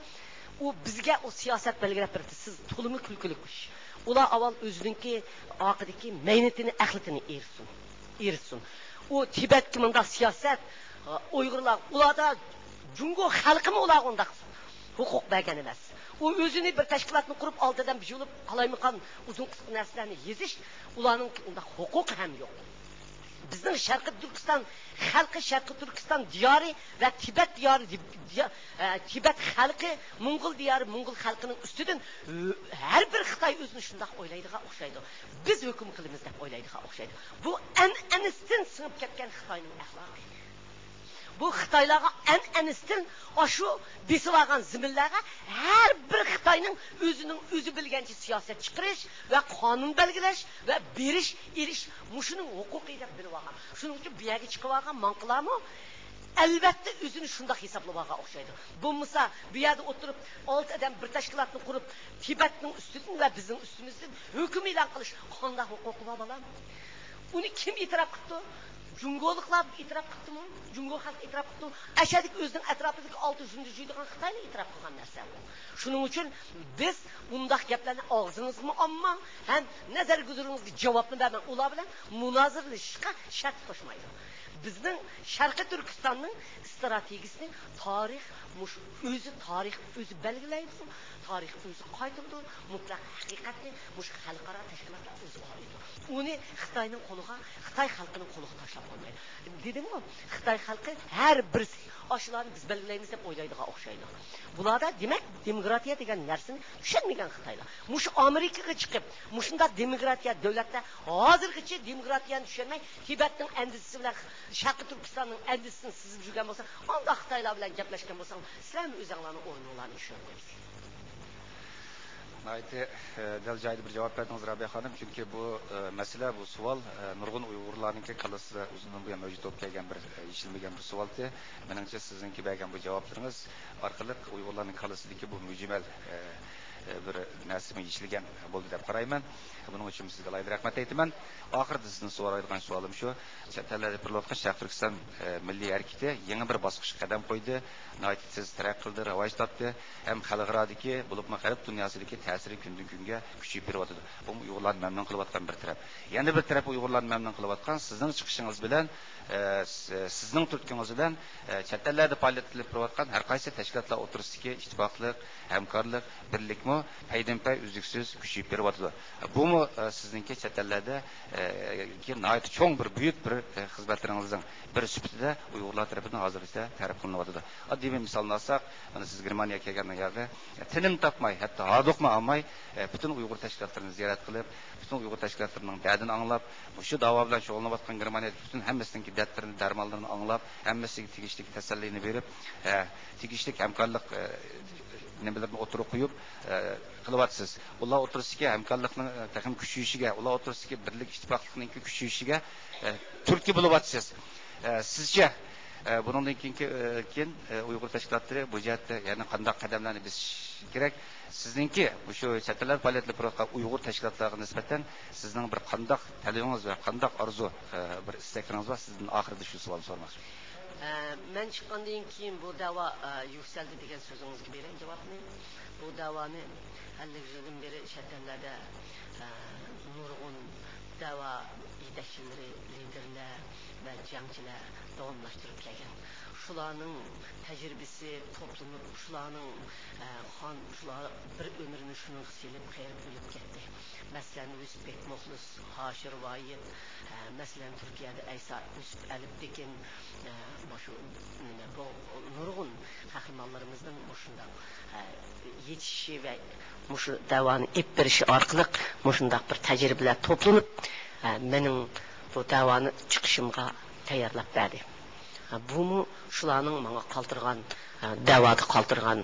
ئۇ بىزگە ئۇ سىياسەت بەلگىلەپ بېرىپتۇ، سىز تولىمۇ كۈلكىلىك ئىش. ئۇلار ئاۋۋال ئۆزىنىڭكى ئارقىدىكى مەينىتىنى، ئەخلىتىنى ئېرىسۇن. ئېرىسۇن. ئۇ تىبەتكە مۇنداق سىياسەت، ئۇيغۇرلار، ئۇلاردا جۇڭگو خەلقىمۇ ئۇلارغا ئۇنداق ھوقۇق بەرگەن ئەمەس. ئۇ ئۆزىنى بىر تەشكىلاتنى قۇرۇپ، ئالتە ئادەم يىغىلىپ، قالايمىقان ئۇزۇن قىسقا نەرسىلەرنى يېزىش، ئۇلارنىڭ ئۇنداق ھوقۇقى ھەم يوق. بىزنىڭ شەرقىي تۈركىستان خەلقى، شەرقىي تۈركىستان دىيارى ۋە تىبەت دىيارى، دىيا-، ئە، تىبەت خەلقى، موڭغۇل دىيارى، موڭغۇل خەلقىنىڭ ئۈستىدىن، ئۆ-، ھەر بىر خىتاي ئۆزىنى شۇنداق ئويلايدىغان ئوخشايدۇ. بىز ھۆكۈم قىلىمىز دەپ ئويلايدىغان ئوخشايدۇ. بۇ ئەنئەنىسىدىن سىڭىپ كەتكەن خىتاينىڭ ئەخلاقى. بۇ خىتايلارغا ئەنئەنىسىدىن ئاشۇ بېسىۋالغان زېمىنلەرگە ھەر بىر خىتاينىڭ ئۆزىنىڭ ئۆزى بىلگەنچە سىياسەت چىقىرىش ۋە قانۇن بەلگىلەش ۋە بېرىش، ئېلىش مۇشۇنىڭ ھوقۇقى دەپ بىلىۋالغان. شۇنىڭ ئۈچۈن بۇ يەرگە چىقىۋالغان ماڭقىلارمۇ ئەلۋەتتە ئۆزىنى شۇنداق ھېسابلىۋالغان ئوخشايدۇ. بولمىسا بۇ يەردە ئولتۇرۇپ، ئالتە ئادەم بىر تەشكىلاتنى قۇرۇپ، تىبەتنىڭ ئۈستىدىن ۋە بىزنىڭ ئۈستىمىزدىن ھۆكۈم ئېلان قىلىش قانداق ھوقۇقى بار، بالام؟ ئۇنى كىم ئېتىراپ قىپتۇ؟ جۇڭگولۇقلار ئېتىراپ قىپتۇمۇ؟ جۇڭگو خەلقى ئېتىراپ قىپتۇ؟ ئەشەدىكى ئۆزىنىڭ ئەتراپىدىكى ئالتە زۇڭدۇ جۈيدىغان خىتايلا ئېتىراپ قىلغان نەرسە بۇ. شۇنىڭ ئۈچۈن بىز ئۇنداق گەپلەرنى ئاغزىڭىزغىمۇ ئالماڭ، ھەم نەزەر گۈزىرىڭىزگە جاۋابنى بەرمەڭ. ئۇلار بىلەن مۇنازىرىلىشىشقا شەرت قوشمايدۇ. بىزنىڭ شەرقىي تۈركىستاننىڭ ئىستراتېگىيىسىنى تارىخ مۇشۇ ئۆزى، تارىخ ئۆزى بەلگىلەيدۇ، تارىخ ئۆزى قايتۇرىدۇ، مۇتلەق ھەقىقەتنى مۇشۇ خەلقئارا تەشكىلاتلار ئۆزى قارايدۇ. ئۇنى خىتاينىڭ قولىغا، خىتاي خەلقىنىڭ قولىغا تاشلاپ بولمايدۇ. دېدىمغۇ، خىتاي خەلقى ھەر بىرسى ئاشۇلارنى بىز بەلگىلەيمىز دەپ ئويلايدىغان ئوخشايدۇ. بۇلاردا، دېمەك، دېموكراتىيە دېگەن نەرسىنى چۈشەنمىگەن خىتايلار. مۇشۇ ئامېرىكىغا چىقىپ، مۇشۇنداق دېموكراتىيە دۆلەتتە ھازىرغىچە دېموكراتىيەنى چۈشەنمەي، تىبەتنىڭ ئەندىزىسى بىلەن شەرقىي تۈركىستاننىڭ ئەندىزىسىنى سىزىپ يۈرگەن بولسا، ئانداق خىتايلار بىلەن گەپلەشكەن بولساڭ، سىلەرمۇ ئۆزۈڭلارنىڭ ئورنۇڭلارنى چۈشەنمەيسىلەر. ناھايىتى، ئە، دەل جايىدا بىر جاۋاب بەردىڭىز، رابىيە خانىم. چۈنكى بۇ، ئە، مەسىلە، بۇ سوئال، ئە، نۇرغۇن ئۇيغۇرلارنىڭكى كاللىسىدا ئۇزۇندىن بۇيان مەۋجۇت بولۇپ كەلگەن بىر، ئە، يېشىلمىگەن بىر سوئالتى. مېنىڭچە، سىزنىڭكى بەرگەن بۇ جاۋابلىرىڭىز ئارقىلىق ئۇيغۇرلارنىڭ كاللىسىدىكى بۇ مۈجمەل، ئە، ئە، بىر نەرسىمۇ يېشىلگەن بولدى دەپ قارايمەن. بۇنىڭ ئۈچۈن سىزگە ئالاھىدە رەھمەت ئېيتىمەن. ئاخىرىدا سىزدىن سورايدىغان سوئالىم شۇ. چەت ئەللەردە بېرىلىۋاتقان شەرقىي تۈركىستان، ئە، مىللىي ھەرىكىتى يېڭى بىر باسقۇچقا قەدەم قويدى. ناھايىتى تېز تەرەققىي قىلدى، راۋاج تاپتى ھەم خەلقئارادىكى، بولۇپمۇ غەرب دۇنياسىدىكى تەسىرى كۈندىن-كۈنگە كۈچىيىپ بېرىۋاتىدۇ. بۇمۇ ئۇيغۇرلارنى مەمنۇن قىلىۋاتقان بىر تەرەپ. يەنە بىر تەرەپ ئۇيغۇرلارنى مەمنۇن قىلىۋاتقان، سىزنىڭ چىقىشىڭىز بىلەن، ئە، س-، سىزنىڭ تۈرتكىڭىز بىلەن، ئە، چەت ئەللەردە پائالىيەت قىلىپ تۇرۇۋاتقان ھەر قايسى تەشكىلاتلار ئوتتۇرىسىدىكى ئىتتىپاقلىق، ھەمكارلىق، بىرلىكمۇ پەيدىنپەي ئۈزلۈكسىز كۈچىيىپ بېرىۋاتىدۇ. بۇمۇ، ئە، سىزنىڭكى چەت ئەللەردە، ئە، كى ناھايىتى چوڭ بىر، بۈيۈك بىر، ئە، خىزمەتلىرىڭىزنىڭ بىرى سۈپىتىدە ئۇيغۇرلار تەرىپىدىن ھازىرغىچە تەرىپ قىلىنىۋاتىدۇ. ئاددىي بىر مىسالنى ئالساق، مانا سىز گېرمانىيەگە كەلگەندىن كېيىن تىنىم تاپماي، ھەتتا ھاردۇقمۇ ئالماي، ئە، پۈتۈن ئۇيغۇر تەشكىلاتلىرىنى زىيارەت قىلىپ، پۈتۈن ئۇيغۇر تەشكىلاتلىرىنىڭ دەردىنى ئاڭلاپ، مۇشۇ داۋا بىلەن شۇغۇللىنىۋاتقان گېرمانىيەدىكى پۈتۈن ھەممىسىنىڭكى دەردلىرىنى، دەرمانلىرىنى ئاڭلاپ، ھەممىسىگە تېگىشلىك تەسەللىنى بېرىپ، ئە، تېگىشلىك ھەمكارلىق، ئە، نېمىلىرىنى ئوتتۇرىغا قويۇپ، ئە، قىلىۋاتىسىز. ئۇلار ئوتتۇرىسىدىكى ھەمكارلىقنىڭ، ئە، تېخىمۇ كۈچىيىشىگە، ئۇلار ئوتتۇرىسىدىكى بىرلىك، ئىتتىپاقلىقنىڭكى كۈچىيىشىگە، ئە، تۈرتكە بولۇۋاتىسىز. ئە، سىزچە، ئە، بۇنىڭدىن كېيىنكى، ئە، كېيىن، ئە، ئۇيغۇر تەشكىلاتلىرى بۇ جەھەتتە يەنە قانداق قەدەملەرنى بېسىشى كېرەك؟ سىزنىڭكى مۇشۇ چەت ئەللەردە پائالىيەت ئېلىپ بېرىۋاتقان ئۇيغۇر تەشكىلاتلارغا نىسبەتەن سىزنىڭ بىر قانداق تەلىپىڭىز ۋە قانداق ئارزۇ، ئە، بىر ئىستەكلىرىڭىز بار؟ سىزدىن ئاخىرىدا شۇ سوئالنى سورىماقچى. ئە، مەن چىققاندىن كېيىن بۇ دەۋا، ئە، يۈكسەلدى دېگەن سۆزىڭىزگە بېرەي جاۋابنى. بۇ دەۋانى ئەللىك يىلدىن بېرى چەت ئەللەردە، ئە، نۇرغۇن دەۋا يېتەكچىلىرى، لىدېرلەر ۋە جەڭچىلەر داۋاملاشتۇرۇپ كەلگەن. شۇلارنىڭ تەجرىبىسى توپلىنىپ، شۇلارنىڭ، ئە، قان، شۇلار بىر ئۆمرىنى شۇنىڭغا سېلىپ، قېرىپ ئۆلۈپ كەتتى. مەسىلەن، يۈسۈپ بەك مۇخلىس، ھاشىر ۋايىت، ئە، مەسىلەن، تۈركىيەدە ئەيسا يۈسۈپ ئەلىپتېكىن، ئە، مۇشۇ نېمە، بۇ نۇرغۇن قەھرىمانلىرىمىزنىڭ مۇشۇنداق، ئە، يېتىشىشى ۋە مۇشۇ دەۋانى ئېلىپ بېرىشى ئارقىلىق مۇشۇنداق بىر تەجرىبىلەر توپلىنىپ، ئە، مېنىڭ بۇ دەۋانى چىقىشىمغا تەييارلاپ بەردى. ئە، بۇمۇ شۇلارنىڭ ماڭا قالدۇرغان دەۋادا قالدۇرغان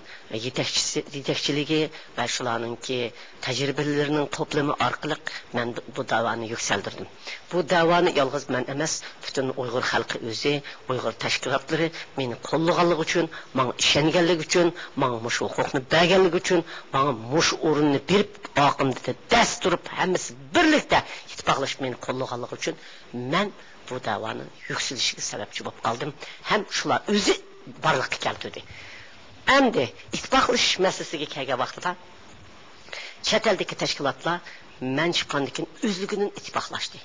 يېتەكچىسى، يېتەكچىلىكى ۋە شۇلارنىڭكى تەجرىبىلىرىنىڭ توپلىمى ئارقىلىق مەن بۇ دەۋانى يۈكسەلدۈردۈم. بۇ دەۋانى يالغۇز مەن ئەمەس، پۈتۈن ئۇيغۇر خەلقى ئۆزى، ئۇيغۇر تەشكىلاتلىرى مېنى قوللىغانلىقى ئۈچۈن، ماڭا ئىشەنگەنلىكى ئۈچۈن، ماڭا مۇشۇ ھوقۇقنى بەرگەنلىكى ئۈچۈن، ماڭا مۇشۇ ئورۇننى بېرىپ، ئارقامدا دەس تۇرۇپ، ھەممىسى بىرلىكتە ئىتتىپاقلىشىپ مېنى قوللىغانلىقى ئۈچۈن مەن بۇ دەۋانىڭ يۈكسىلىشىگە سەۋەبچى بولۇپ قالدىم ھەم شۇلار ئۆزى بارلىققا كەلتۈردى. ئەمدى ئىتتىپاقلىشىش مەسىلىسىگە كەلگەن ۋاقتىدا، چەت ئەلدىكى تەشكىلاتلار مەن چىققاندىن كېيىن ئۆزلۈكىدىن ئىتتىپاقلاشتى.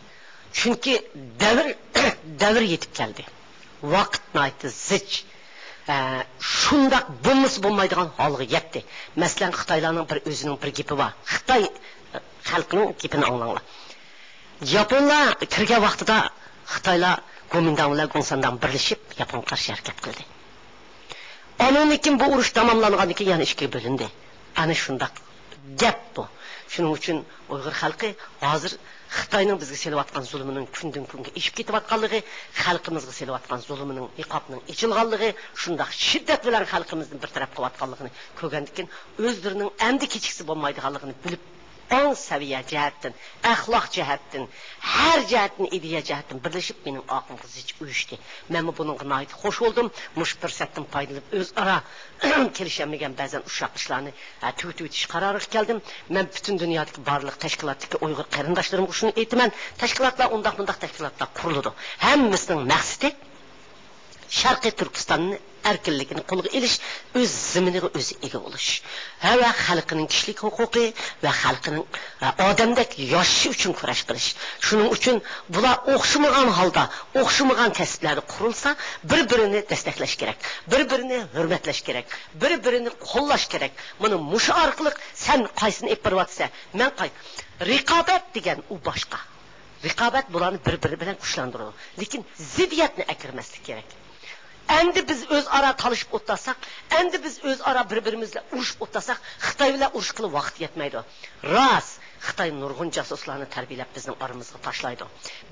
چۈنكى دەۋر، دەۋر يېتىپ كەلدى. ۋاقىت ناھايىتى زىچ. ئە، شۇنداق بولمىسا بولمايدىغان ھالغا يەتتى. مەسىلەن، خىتايلارنىڭ بىر ئۆزىنىڭ بىر گېپى بار. خىتاي خەلقىنىڭ گېپىنى ئاڭلاڭلار. ياپونلار كىرگەن ۋاقتىدا خىتايلار گومىنداڭ بىلەن گوڭسەنداڭ بىرلىشىپ ياپونغا قارشى ھەرىكەت قىلدى. ئانىڭدىن كېيىن بۇ ئۇرۇش تاماملانغاندىن كېيىن يەنە ئىككىگە بۆلۈندى. ئەنە شۇنداق گەپ بۇ. شۇنىڭ ئۈچۈن ئۇيغۇر خەلقى ھازىر خىتاينىڭ بىزگە سېلىۋاتقان زۇلۇمىنىڭ كۈندىن كۈنگە ئېشىپ كېتىۋاتقانلىقى، خەلقىمىزغا سېلىۋاتقان زۇلۇمىنىڭ نىقابىنىڭ ئېچىلغانلىقى، شۇنداق شىددەت بىلەن خەلقىمىزنى بىر تەرەپ قىلىۋاتقانلىقىنى كۆرگەندىن كېيىن، ئۆزلىرىنىڭ ئەمدى كېچىكسە بولمايدىغانلىقىنى بىلىپ، ئاڭ سەۋىيە جەھەتتىن، ئەخلاق جەھەتتىن، ھەر جەھەتتىن، ئىدىيە جەھەتتىن بىرلىشىپ، مېنىڭ ئارقامغا زىچ ئۇيۇشتى. مەنمۇ بۇنىڭغا ناھايىتى خوش بولدۇم. مۇشۇ پۇرسەتتىن پايدىلىنىپ، ئۆزئارا كېلىشەلمىگەن بەزەن ئۇششاق ئىشلارنى، ئە، تۈگىتىۋېتىش قارارىغا كەلدىم. مەن پۈتۈن دۇنيادىكى بارلىق تەشكىلاتتىكى ئۇيغۇر قېرىنداشلىرىمغا شۇنى ئېيتىمەن، تەشكىلاتلار ئۇنداق مۇنداق تەشكىلاتلار قۇرۇلىدۇ. ھەممىسىنىڭ مەقسىتى شەرقىي تۈركىستاننى ئەركىنلىكىنى قولغا ئېلىش، ئۆز زېمىنىغا ئۆزى ئىگە بولۇش ۋە خەلقىنىڭ كىشىلىك ھوقۇقى ۋە خەلقىنىڭ، ئە، ئادەمدەك ياشىشى ئۈچۈن كۈرەش قىلىش. شۇنىڭ ئۈچۈن بۇلار ئوخشىمىغان ھالدا، ئوخشىمىغان كەسىپلەردە قۇرۇلسا، بىر-بىرىنى دەستەكلەش كېرەك، بىر-بىرىنى ھۆرمەتلەش كېرەك، بىر-بىرىنى قوللاش كېرەك. مانا مۇشۇ ئارقىلىق سەن قايسىنى ئېلىپ بېرىۋاتىسەن، مەن قاي-، رىقابەت دېگەن ئۇ باشقا. رىقابەت بۇلارنى بىر-بىرى بىلەن كۈچلەندۈرىدۇ. لېكىن زىددىيەتنى ئەكىرمەسلىك كېرەك. ئەمدى بىز ئۆزئارا تالىشىپ ئولتۇرساق، ئەمدى بىز ئۆزئارا بىر-بىرىمىز بىلەن ئۇرۇشۇپ ئولتۇرساق، خىتاي بىلەن ئۇرۇشقىلى ۋاقىت يەتمەيدۇ. راست، خىتاي نۇرغۇن جاسۇسلارنى تەربىيەلەپ بىزنىڭ ئارىمىزغا تاشلايدۇ.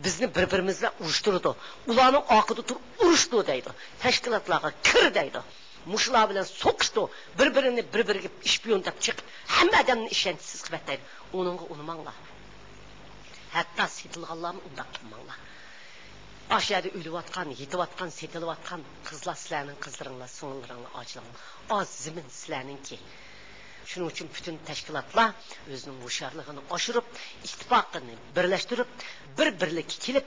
بىزنى بىر-بىرىمىز بىلەن ئۇرۇشتۇرىدۇ. ئۇلارنىڭ ئارقىدا تۇرۇپ ئۇرۇشتۇر دەيدۇ. تەشكىلاتلارغا كىر دەيدۇ. مۇشۇلار بىلەن سوقۇشتۇ، بىر-بىرىنى بىر-بىرىگە ئىشپىيون دەپ چېقىپ، ھەممە ئادەمنى ئىشەنچسىز قىلىپ ئەتەيدۇ. ئۇنىڭغا ئۇنىماڭلار. ھەتتا سېتىلغانلارمۇ ئۇنداق قىلماڭلار. ئاشۇ يەردە ئۆلۈۋاتقان، يېتىۋاتقان، سېتىلىۋاتقان قىزلار سىلەرنىڭ قىزلىرىڭلار، سىڭىللىرىڭلار، ئاچىلىرىڭلار. ئاز زېمىن سىلەرنىڭكى. شۇنىڭ ئۈچۈن پۈتۈن تەشكىلاتلار ئۆزىنىڭ ھوشيارلىقىنى ئاشۇرۇپ، ئىتتىپاقىنى بىرلەشتۈرۈپ، بىر-بىرلىككە كېلىپ،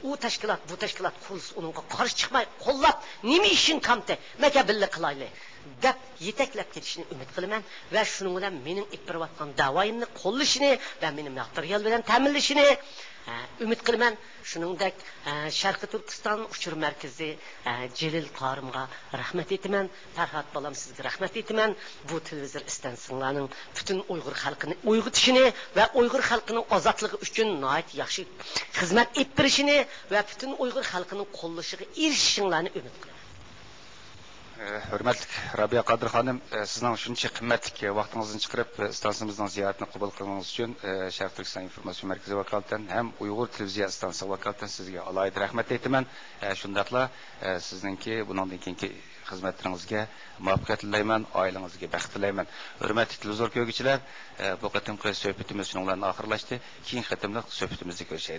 ئۇ تەشكىلات، بۇ تەشكىلات قۇرۇلسا، ئۇنىڭغا قارشى چىقماي، قوللاپ، نېمە ئىشىڭ كامتى؟ مەكە بىللە قىلايلى، دەپ يېتەكلەپ كېتىشىنى ئۈمىد قىلىمەن ۋە شۇنىڭ بىلەن مېنىڭ ئېلىپ بېرىۋاتقان داۋايىمنى قوللىشىنى ۋە مېنى ماتېرىيال بىلەن تەمىنلىشىنى، ئە، ئۈمىد قىلىمەن. شۇنىڭدەك، ئە، شەرقىي تۈركىستان ئۇچۇر مەركىزى، ئە، جېلىل قارىمغا رەھمەت ئېيتىمەن. پەرھات بالام، سىزگە رەھمەت ئېيتىمەن. بۇ تېلېۋىزور ئىستانسىڭلارنىڭ پۈتۈن ئۇيغۇر خەلقىنى ئويغىتىشىنى ۋە ئۇيغۇر خەلقىنىڭ ئازادلىقى ئۈچۈن ناھايىتى ياخشى خىزمەت ئېلىپ بېرىشىنى ۋە پۈتۈن ئۇيغۇر خەلقىنىڭ قوللىشىغا ئېرىشىشىڭلارنى ئۈمىد قىلىمەن. ئە، ھۆرمەتلىك رابىيە قادىر خانىم، ئە، سىزنىڭ شۇنچە قىممەتلىك ۋاقتىڭىزدىن چىقىرىپ، ئە، ئىستانسىمىزنىڭ زىيارىتىنى قوبۇل قىلغىنىڭىز ئۈچۈن، ئە، شەرقىي تۈركىستان ئىنفورماتسىيە مەركىزى ۋاكالىتەن ھەم ئۇيغۇر تېلېۋىزىيە ئىستانسىسى ۋاكالىتەن سىزگە ئالاھىدە رەھمەت ئېيتىمەن. ئە، شۇنداقلا، ئە، سىزنىڭكى بۇنىڭدىن كېيىنكى خىزمەتلىرىڭىزگە مۇۋەپپەقىيەت تىلەيمەن، ئائىلىڭىزگە بەخت تىلەيمەن. ھۆرمەتلىك تېلېۋىزور كۆرگۈچىلەر، ئە، بۇ قېتىمقى سۆھبىتىمىز شۇنىڭ بىلەن ئاخىرلاشتى. كېيىنكى قېتىملىق سۆھبىتىمىزدە كۆرۈشەيلى.